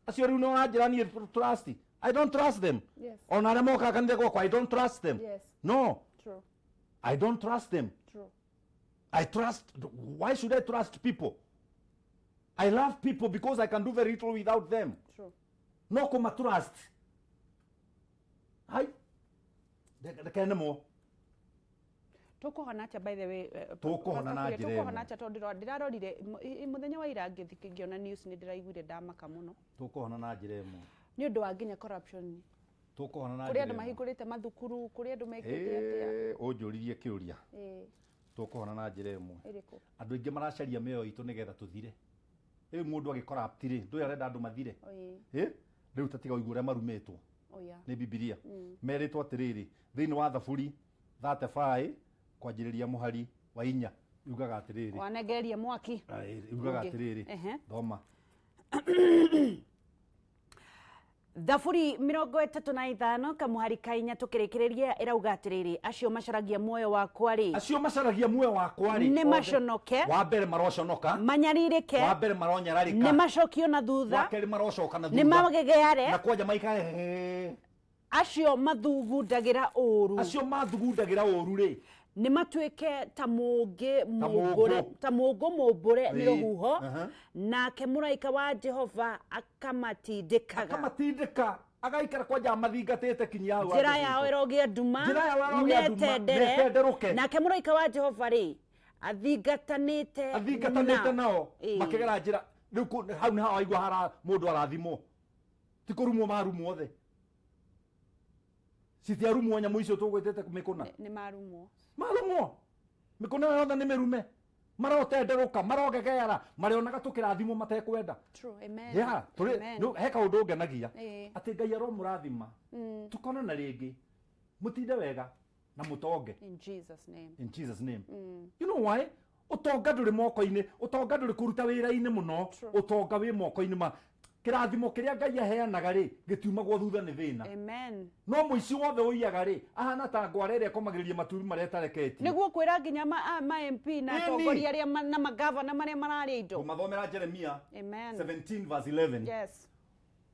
Acio rĩu nĩ ũranjĩra niĩ trust. I don't trust them. Yes. Ona arĩa mokaga kanitha gwakwa, I don't trust them. Yes. No, True. I don't trust them. True. I trust, why should I trust people? I love people because I can do very little without them. True. No kũma trust. Hai. Reke nemwo. Tũkũhona atĩa by the way, Tũkũhona na Pastor Kuria, njĩra tũkũhona ĩmwe. atĩa tondũ ndĩrarorire mũthenya wa ira ngĩona news nĩ ndĩraiguire ndamaka mũno Tũkũhona na njĩra ĩmwe. nĩ ũndũ wa nginya corruption. Tũkũhona na Kũrĩ njĩra andũ ĩmwe. mahingũrĩte mathukuru, kũrĩ andũ mekĩte atĩa. Ĩĩ, ũnjũririe kĩũria. Ĩĩ, Tũkũhona na njĩra ĩmwe. ĩrĩkũ? Andũ aingĩ maracaria mĩoyo itũ nĩgetha tũthire. Rĩu mũndũ agĩcorrupt rĩ, ndũĩ arenda andũ mathire. Ĩĩ. Ĩ? Rĩu tatiga ũigue ũrĩa marumĩtwo Oh, yeah. nĩ Bibilia. Merĩtwo atĩrĩrĩ, thĩinĩ wa Thaburi 35 kwanjĩrĩria mũhari wa 4, yugaga atĩrĩrĩ. Wanengereria mwaki. Ai, yugaga Ũngĩ. atĩrĩrĩ. Ehe. Thoma. Thaburi 35 kamuhari ka 4 tukirikireria irauga atiriri, acio macaragia muoyo wakwa ri Acio macaragia muoyo wakwa rĩ, nĩ othe. maconoke. Wa mbere maroconoka, manyaririke, wa mbere maronyararĩka, nĩ macokio na wa thutha, kerĩ marocoka na nĩ thutha, magegeare, na kwanja maikare. Acio mathugundagĩra ũru, Acio mathugundagĩra ũru rĩ, nĩ matuĩke ta mũngĩ Ta mũmbũre, mũũngũ. ta mũngũ mũmbũre nĩ rũhuho, nake mũraika wa Jehova akamatindĩkaga. Akamatindĩka, agaikara kwanja amathingatĩte kinya hau Njĩra yao angĩthingwo. ĩrogĩa nduma, Njĩra yao ĩrogĩa nduma, netendere, netenderũke. Nake mũraika wa Jehova rĩ, athingatanĩte Athingatanĩte nao. Ĩĩ. Makĩgera njĩra rĩu hau nĩ hawaigua hara mũndũ arathimwo, ti kũrumwo marumwo othe, citiarumwo nyamũ icio tũgwĩtĩte mĩkũna. Nĩ marumwo. Marumwo mĩkũna yothe nĩ mĩrume, marotenderũka, marogegeara, marĩonaga tũkĩrathimwo matekwenda. True. Amen. Yeah, tũrĩ Amen. he kaũndũ ngenagia atĩ Ngai aromũrathima, tũkonana rĩngĩ, mũtinde wega na mũtonge. In Jesus' name. In Jesus' name. You know why? Ũtonga ndũrĩ moko-inĩ, ũtonga ndũrĩ kũruta wĩra-inĩ mũno. True. Ũtonga wĩ moko-inĩ ma kĩrathimo kĩrĩa Ngai aheanaga rĩ, gĩtiumagwo thutha nĩ thĩna. Amen. No mũici wothe ũiyaga rĩ, ahana ta ngwara ĩrĩa ĩkomagĩrĩria matumbĩ marĩa ĩtareketie. Nĩguo kwĩra nginya ma MP na Ĩni. atongoria arĩa na magavana marĩa mararĩa indo. Ngũmathomera Jeremia Amen. 17 verse 11. Yes.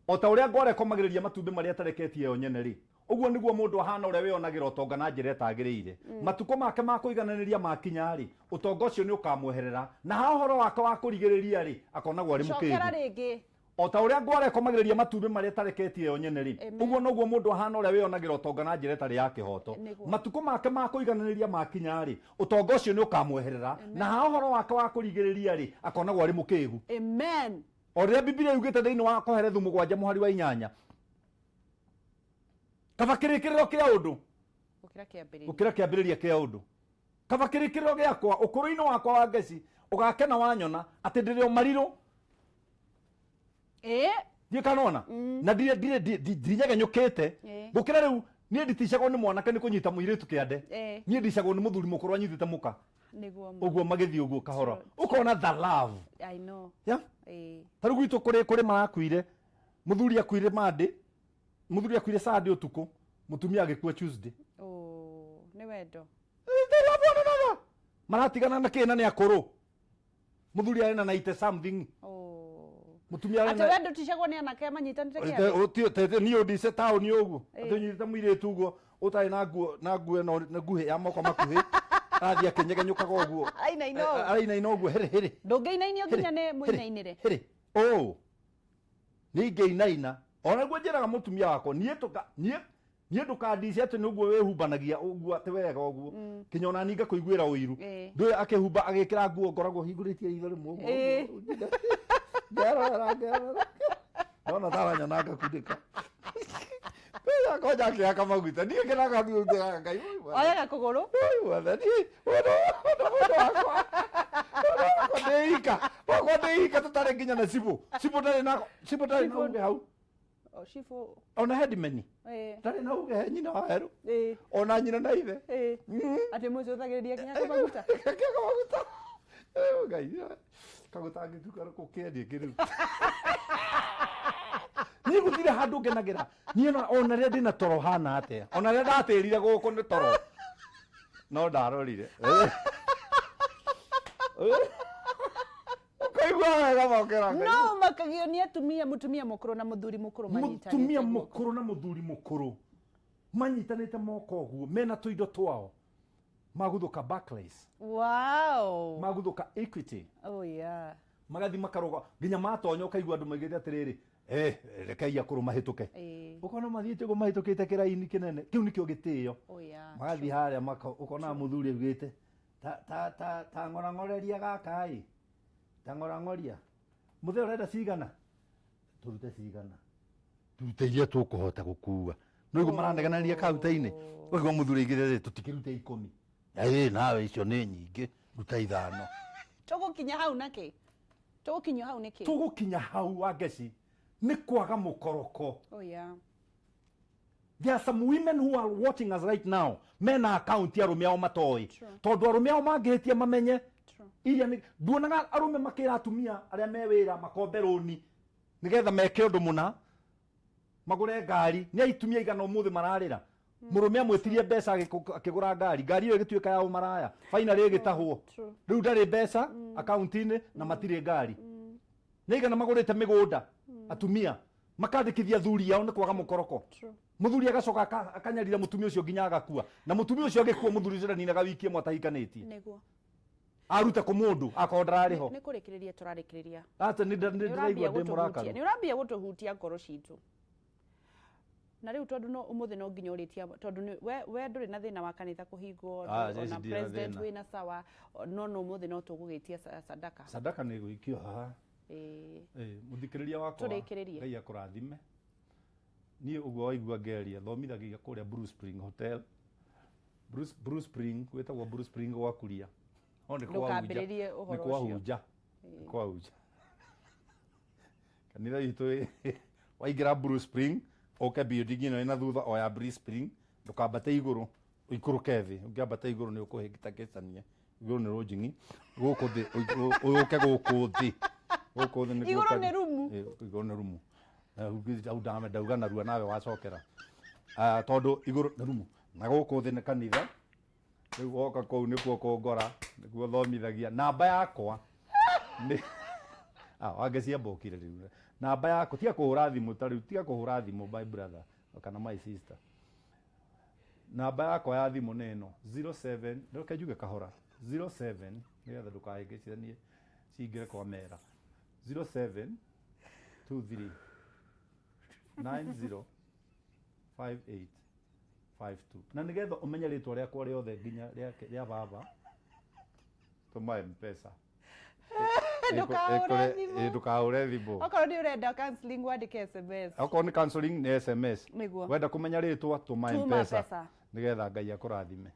O ta ũrĩa ngwara ĩkomagĩrĩria matumbĩ marĩa ĩtareketie yo nyene rĩ, ũguo nĩguo mũndũ ahana ũrĩa wĩonagĩra ũtonga na njĩra ĩtagĩrĩire. Matukũ make ma kũigananĩria makinya rĩ, ũtonga ũcio nĩ ũkamweherera, na ha ũhoro wake wa kũrigĩrĩria rĩ, akonagwo arĩ Cokera mũkĩgu. rĩngĩ. O ta ũrĩa ngwara ĩkomagĩrĩria matumbĩ marĩa ĩtareketie yo nyene rĩ, Amen. ũguo noguo mũndũ ahana ũrĩa wĩonagĩra ũtonga na njĩra ĩtarĩ ya kĩhooto. Nĩguo. Matukũ make ma kũigananĩria makinya rĩ, ũtonga ũcio nĩ ũkamweherera, na ha ũhoro wake wa kũrigĩrĩria rĩ, akonagwo arĩ mũkĩgu. Amen. O rĩrĩa Bibilia yugĩte thĩinĩ wa Kohelethu 7 mũhari wa 8, kaba kĩrĩkĩrĩro kĩa ũndũ Gũkĩra kĩambĩrĩria. Gũkĩra kĩambĩrĩria kĩa ũndũ. Kaba kĩrĩkĩrĩro gĩakwa ũkũrũ-inĩ wakwa wa ngeci ũgakena wanyona atĩ ndĩrĩ o marirũ. Ndiĩ kanona na ndinyegenyũkĩte gũkĩra rĩu niĩ nditicagwo nĩ mwanake nĩ kũnyita mũirĩtu kĩande. Niĩ ndicagwo nĩ mũthuri mũkũrũ anyitĩte mũka. Nĩguo. Ũguo magĩthiĩ ũguo kahora, ũkona the love. I know. Yeah? Ta rĩu gwitũ kũrĩ marakuire, mũthuri akuire Monday, mũthuri akuire Sunday ũtukũ, mũtumia agĩkua Tuesday. Oh, nĩ wendo. They love one another. Maratigana na kĩna nĩ akũrũ, mũthuri arĩ na 90 something. Oh. Mũtumia arĩ Atĩ na wendo ticagwo nĩ anake manyitanĩte kĩande. Niĩ ũndice taũni ũguo atĩ ũnyitĩte mũirĩtu ũguo ũtarĩ na nguo, na nguo ĩno na nguhĩ ya moko makuhĩ, arathiĩ akĩnyegenyũkaga ũguo. Arainaina ũũ. Arainaina ũguo hĩrĩ hĩrĩ. Ndũngĩinainio nginya nĩ mũinainĩre. Hĩrĩ ũũ nĩ ingĩinaina ona guo njĩraga mũtumia wakwa niĩ tũka niĩ niĩ ndũkandice atĩ nĩ ũguo wĩhumbanagia ũguo atĩ wega ũguo kinya ona niĩ ngakũiguĩra ũiru. Ndũĩ akĩhumba agĩkĩra nguo ngoragwo hingũrĩtie ritho rĩmwe ũguo. Ngerorera ngerorera ndona taranyona ngakundĩka konja akĩhaka maguta, niĩ ngenaga ngĩraga Ngai ũyũ. Oyaga kũgũrũ. Ũyũ wathani, ũndũ wakwa, ũndũ wakwa ndĩika, wakwa ndĩika tũtarĩ nginya na cibũ, cibũ ndarĩ na cibũ, ndarĩ na Cibũ. uge hau. Oh, cibũ. Ona headman ndarĩ na uge he nyina wa herũ ona nyina na ithe. Atĩ mũcũthagĩrĩria akĩhaka maguta. Akĩhaka maguta. Eh, Ngai kagũtangĩtuka gũkĩendia kĩrĩu, niĩ gũtirĩ handũ ngenagĩra niĩ ona rĩrĩa ndĩna toro hana atĩa, ona rĩrĩa ndatĩrire gũkũ nĩ toro no ndarorire ũkaigua wega mokera Ngai. No makagio nĩ atumia, mũtumia mũkũrũ na mũthuri mũkũrũ manyitanĩte Mũtumia guoko. Mũkũrũ na mũthuri mũkũrũ manyitanĩte moko ũguo mena tũindo twao maguthũka Barclays, maguthũka Equity, Oh yeah. magathi makaroga nginya matonya, ũkaigua andũ maigĩte atĩrĩrĩ, eh, rekei akũrũ mahĩtũke. Ũkona mathiĩte ũguo mahĩtũkĩte kĩraini kĩnene kĩu nĩkĩo gĩtĩo. Oh yeah. Magathiĩ harĩa maka ũkona mũthuri augĩte ta ta ta ta ng'orang'oreria gaka ĩ, ta ng'orang'oria mũthee, ũrenda cigana, tũrute cigana, tũrute iria tũkũhota gũkua. No iguo maranegenania kaunta-inĩ, ũkaigua mũthuri aigĩte tũtikĩrute 10, ĩ nawe icio nĩ nyingĩ, ruta 5. Tũgũkinya hau nakĩ? Tũgũkinyio hau nĩkĩ? Tũgũkinya hau wa ngeci. Nĩ kwaga mũkoroko. Oh yeah. There are some women who are watching us right now mena account ya arũme ao matoĩ. True. Tondũ arũme ao mangĩhĩtia mamenye. True. Iria nĩ nduonaga arũme makĩra atumia arĩa me wĩra makombe rũni nĩgetha meke ũndũ mũna, magũre ngari. Nĩ aitumia igana ũmũthĩ mararĩra mũrũme amwĩtirie mbeca akĩgũra ngari, ngari ĩyo ĩgĩtuĩka ya ũmaraya, finally ĩgĩtahwo. True. Rĩu ndarĩ mbeca akaunti-inĩ na matirĩ ngari. Nĩ igana magũrĩte mĩgũnda, atumia makandĩkithia athuri ao nĩ kwaga mũkoroko. True. Mũthuri agacoka akanyarira mũtumia ũcio nginya agakua, na mũtumia ũcio agĩkua mũthuri ũcio ndaninaga wiki ĩmwe atahikanĩtie. Nĩguo. Arute kũ mũndũ akorwo ndararĩ ho? Nĩ kũrĩkĩrĩria tũrarĩkĩrĩria. Ata nĩ ndĩraigua ndĩ mũrakaru. Nĩ ũrambia gũtũhutia ngoro citũ. Na rĩu tondũ no ũmũthĩ no nginya ũrĩtia, tondũ we ndũrĩ na thĩna wa kanitha kũhingwo, Ah, ona Jesse ndirĩ na president thĩna. wĩna sawa, no ũmũthĩ no tũgũgĩtia sadaka. Sadaka nĩ ĩgũikio haha. Ĩĩ. Ĩĩ, mũthikĩrĩria wakwa, Tũrĩkĩrĩrie. Ngai akũrathime. Niĩ ũguo waigua ngeria thomithagia kũrĩa Blue Spring Hotel. Blue Spring, gwĩtagwo Blue Spring gwa Kuria. No nĩ kwa Hunja. Ndũkambĩrĩrie ũhoro Nĩ kwa ũcio. Hunja. Nĩ kwa Hunja. Kanitha witũ waingĩra Blue Spring, ũke building ĩno ĩna thutha o ya Blue Spring, ndũkambate igũrũ, ũikũrũke thĩ. Ũngĩambata igũrũ nĩ ũkũhĩngĩtangĩcania. Igũrũ nĩ rũnjing'i, gũkũ thĩ, ũke gũkũ thĩ. Gũkũ thĩ nĩkuo Igũrũ nĩ rumu. Ĩ, igũrũ nĩ rumu. Na hau ndauga narua nawe wacokera. Tondũ igũrũ nĩ rumu. Na gũkũ thĩ nĩ kanitha. Rĩu woka kũu nĩkuo kũngora, nĩkuo thomithagia. Namba yakwa nĩ wange ciambũkire rĩu. Namba yakwa, tiga kũhũra thimũ ta rĩu, tiga kũhũra thimũ my brother kana my sister. Namba yakwa ya thimũ nĩ ĩno, zero seven, reke njuge kahora, zero seven, nĩgetha ndũkahĩngĩcithanie cingĩre kwa mera. Zero seven, two three, nine zero, five eight, five two. Na nĩgetha ũmenye rĩtwa rĩakwa rĩothe nginya rĩa baba, tũma M-Pesa. Ndũkahũre thimũ. Ndũkahũre thimũ. Okorwo nĩ ũrenda counseling wandĩke SMS. Okorwo nĩ counseling nĩ SMS. Nĩguo. Wenda kũmenya rĩtwa tũma Tũma M-Pesa. M-Pesa. Nĩgetha Ngai akũrathime.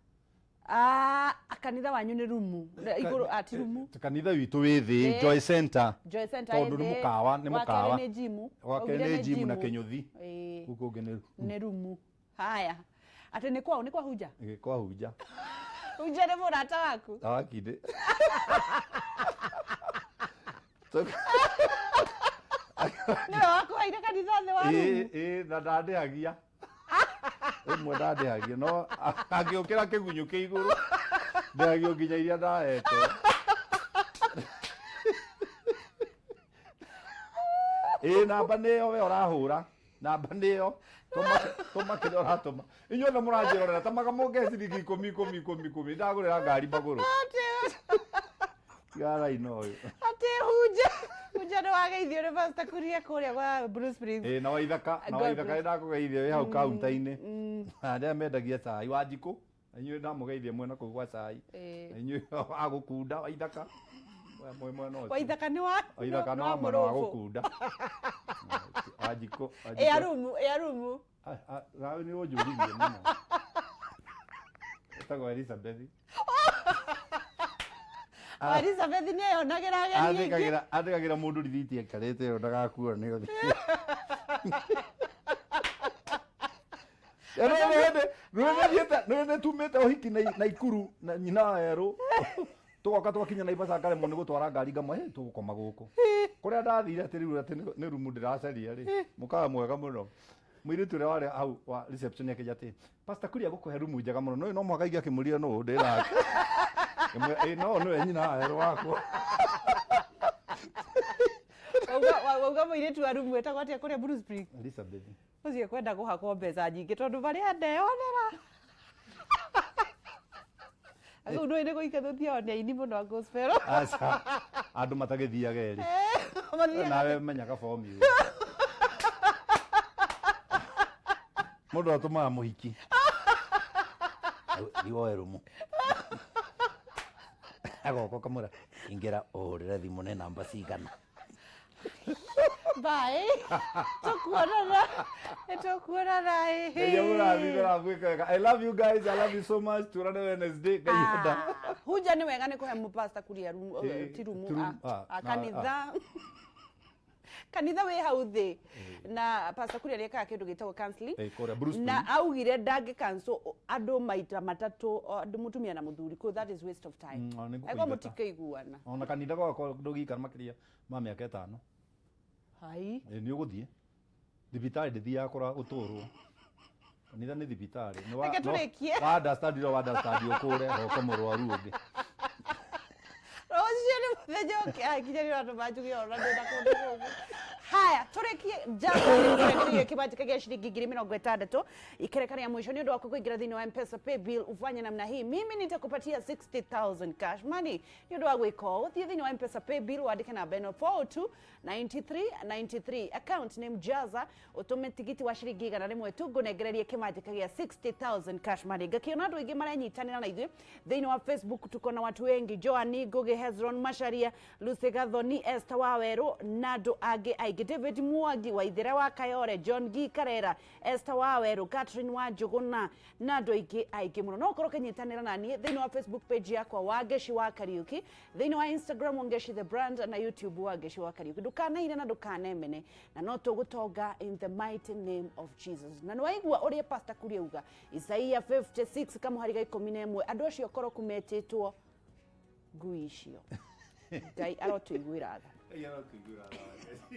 Kanitha wanyu nĩ rumu. Igũrũ, ti rumu. Kanitha witũ wĩ thĩ, Ĩ. Joy Center. Joy Center Tondũ ĩ nĩ thĩ. mũkawa, nĩ Wa mũkawa. kerĩ nĩ gym. Wa kerĩ Waugire nĩ gym na gym. kĩnyũthi. Ĩ. Gũkũ ũngĩ nĩ Nĩ rumu. Haya. Atĩ nĩ kwao, nĩ kwa Hunja? Ĩ, kwa Hunja. Hunja nĩ mũrata waku? Awakindĩ. Nĩwe wakũheire kanitha thĩ wa rumu? Ĩ, ĩ, na ndandĩhagia. Rĩmwe ndandĩhagia, no angĩũkĩra kĩgunyũ kĩ igũrũ, ndĩhagio nginya iria ndahetwo. Ĩ, namba nĩyo we ũrahũra. Namba nĩyo. Tũma kĩrĩa ũratũma. Inyuothe mũranjĩrorera, tamaga mũnge ciringi ikũmi, ikũmi, ikũmi, ikũmi. Ndagũrĩra ngari magũrũ. Tigarai na ũyũ. Atĩ Hunja. Hunja nĩ wageithio nĩ Pastor Kuria kũrĩa gwa Blue Springs. Ĩ, na Waithaka, na God Waithaka bless. nĩ ndakũgeithia wĩ hau kaunta-inĩ. Arĩa mendagia cai wa Njikũ, na inyuĩ ndamũgeithia mwena kũu gwa cai. Ĩ. Na inyuĩ agũkunda Waithaka. Mwĩ mwena ũcio. Waithaka nĩ wa Waithaka nĩ nĩ wa wa mwena wa Mũrũbũ. gũkunda. Wa Njikũ, wa Ĩ, Njikũ. arumu, ĩ, arumu. Nawe nĩ ũnjũririe mũno. Etagwo Elizabeth. Elizabeth nĩ eyonagĩra ageni aingĩ. Andĩkagĩra mũndũ rithiti aikarĩte ĩyo ndagakuo nĩ ũthiĩ. Nĩ hĩndĩ tumĩte ũhiki Naikuru na nyina wa Erũ. Tũgoka twakinya Naivasha ngaremwo nĩ gũtwara ngari ngamwe, hey, tũgũkoma gũkũ. Kũrĩa ndathire atĩ rĩu atĩ nĩ rumu ndĩracaria rĩ, mũkawa mwega mũno. Mũirĩtu ũrĩa warĩ hau wa reception akĩnjĩra atĩ, Pastor Kuria gũkũhe rumu njega mũno, no mũhaka ingĩ akĩmũria nũ ndĩ nake. Ngĩmwĩra, ĩ, no nĩwe nyina wa Erũ wakwa. Wauga mũirĩtu wa rumu etagwo atĩa kũrĩa Blue Spring? Elizabeth. Ũcio ekwenda kũhakwo mbeca nyingĩ tondũ marĩa ndeyonera. Rĩu nĩ nĩ gũikia tũthiaga nĩ aini mũno a gospel. Aca, andũ matagĩthiaga erĩ. Mathiaga. Nawe menyaga bomu ĩyo. Mũndũ atũmaga mũhiki. Thiĩ woe rumu. Agoka ũkamwĩra, ingĩra ũhũrĩre thimũ nĩ namba cigana. Bye. Tũkuonana. Nĩtũkuonana. Ngai amũrathime na amwĩke wega. I love you guys. I love you so much. Tuonane Wednesday. Ngai enda. Hunja nĩ wega nĩ kũhe mũpasta Kuria rumu, Ĩ, ti rumu, ti rumu, kanitha. Kanitha wĩ hau thĩ na Pastor Kuria nĩekaga kĩndũ gĩtagwo counseling. Kũrĩa Bruce. Na augire ndangĩ cancel andũ maita matatũ, o, andũ mũtumia na mũthuri kũ, that is waste of time. Nĩ Angĩkorwo ngũkũingata. mũtikĩiguana. Ona kanitha gwakwa ndũgĩikara makĩria ma mĩaka 5. Hai. Nĩ ũgũthiĩ thibitarĩ, ndĩthiaga kũra gũtũrwo, kanitha nĩ thibitarĩ. Nĩ Reke tũrĩkie. Wa understand ũrĩa wa understand, ũkũre hoke mũrwaru ũngĩ. Rũciũ nĩ mũthenya ũngĩ akinya nĩ andũ manjuge ona ndĩna kũndũ kũngĩ. Haya, tũrĩkie njaa kĩmanjĩka gĩa ciringi 60,000 ikereka rĩa mũico nĩ ũndũ waku kũingĩra thĩinĩ wa Mpesa pay bill ufanye namna hii, mimi nitakupatia 60,000 cash money nĩ ũndũ wa gwĩka ũũ. Thiĩ thĩinĩ wa Mpesa pay bill, wandĩke namba ĩno 402 93 93, account name Jaza, ũtũme tigiti wa ciringi 100 tu, ngũnengererie kĩmanjĩka gĩa 60,000 cash money. Ngakĩona andũ aingĩ marenyitanĩra na ithuĩ thĩinĩ wa Facebook, tuko na watu wengi: Joani Ngugi, Hezron Macharia, Lucy Gathoni, Esther Wawerũ na andũ angĩ aingĩ, David Mwangi wa Ithera wa Kayore, John G Karera, Esther Wawerũ, Catherine wa Njũgũna na andũ aingĩ aingĩ mũno. No ũkorwo ũkĩnyitanĩra na niĩ thĩinĩ wa Facebook page yakwa, Wangeci wa Kariuki, thĩinĩ wa Instagram, Wangeci the brand, na YouTube, Wangeci wa Kariuki. Ndũkanaire na ndũkanemene na no tũgũtonga in the mighty name of Jesus. Na nĩwaigua ũrĩa Pastor Kuria auga, Isaia 56 kamũhari ga 11, andũ acio koroku metĩtwo ngui icio. Ngai arotũiguĩra tha. Ngai arotũiguĩra tha.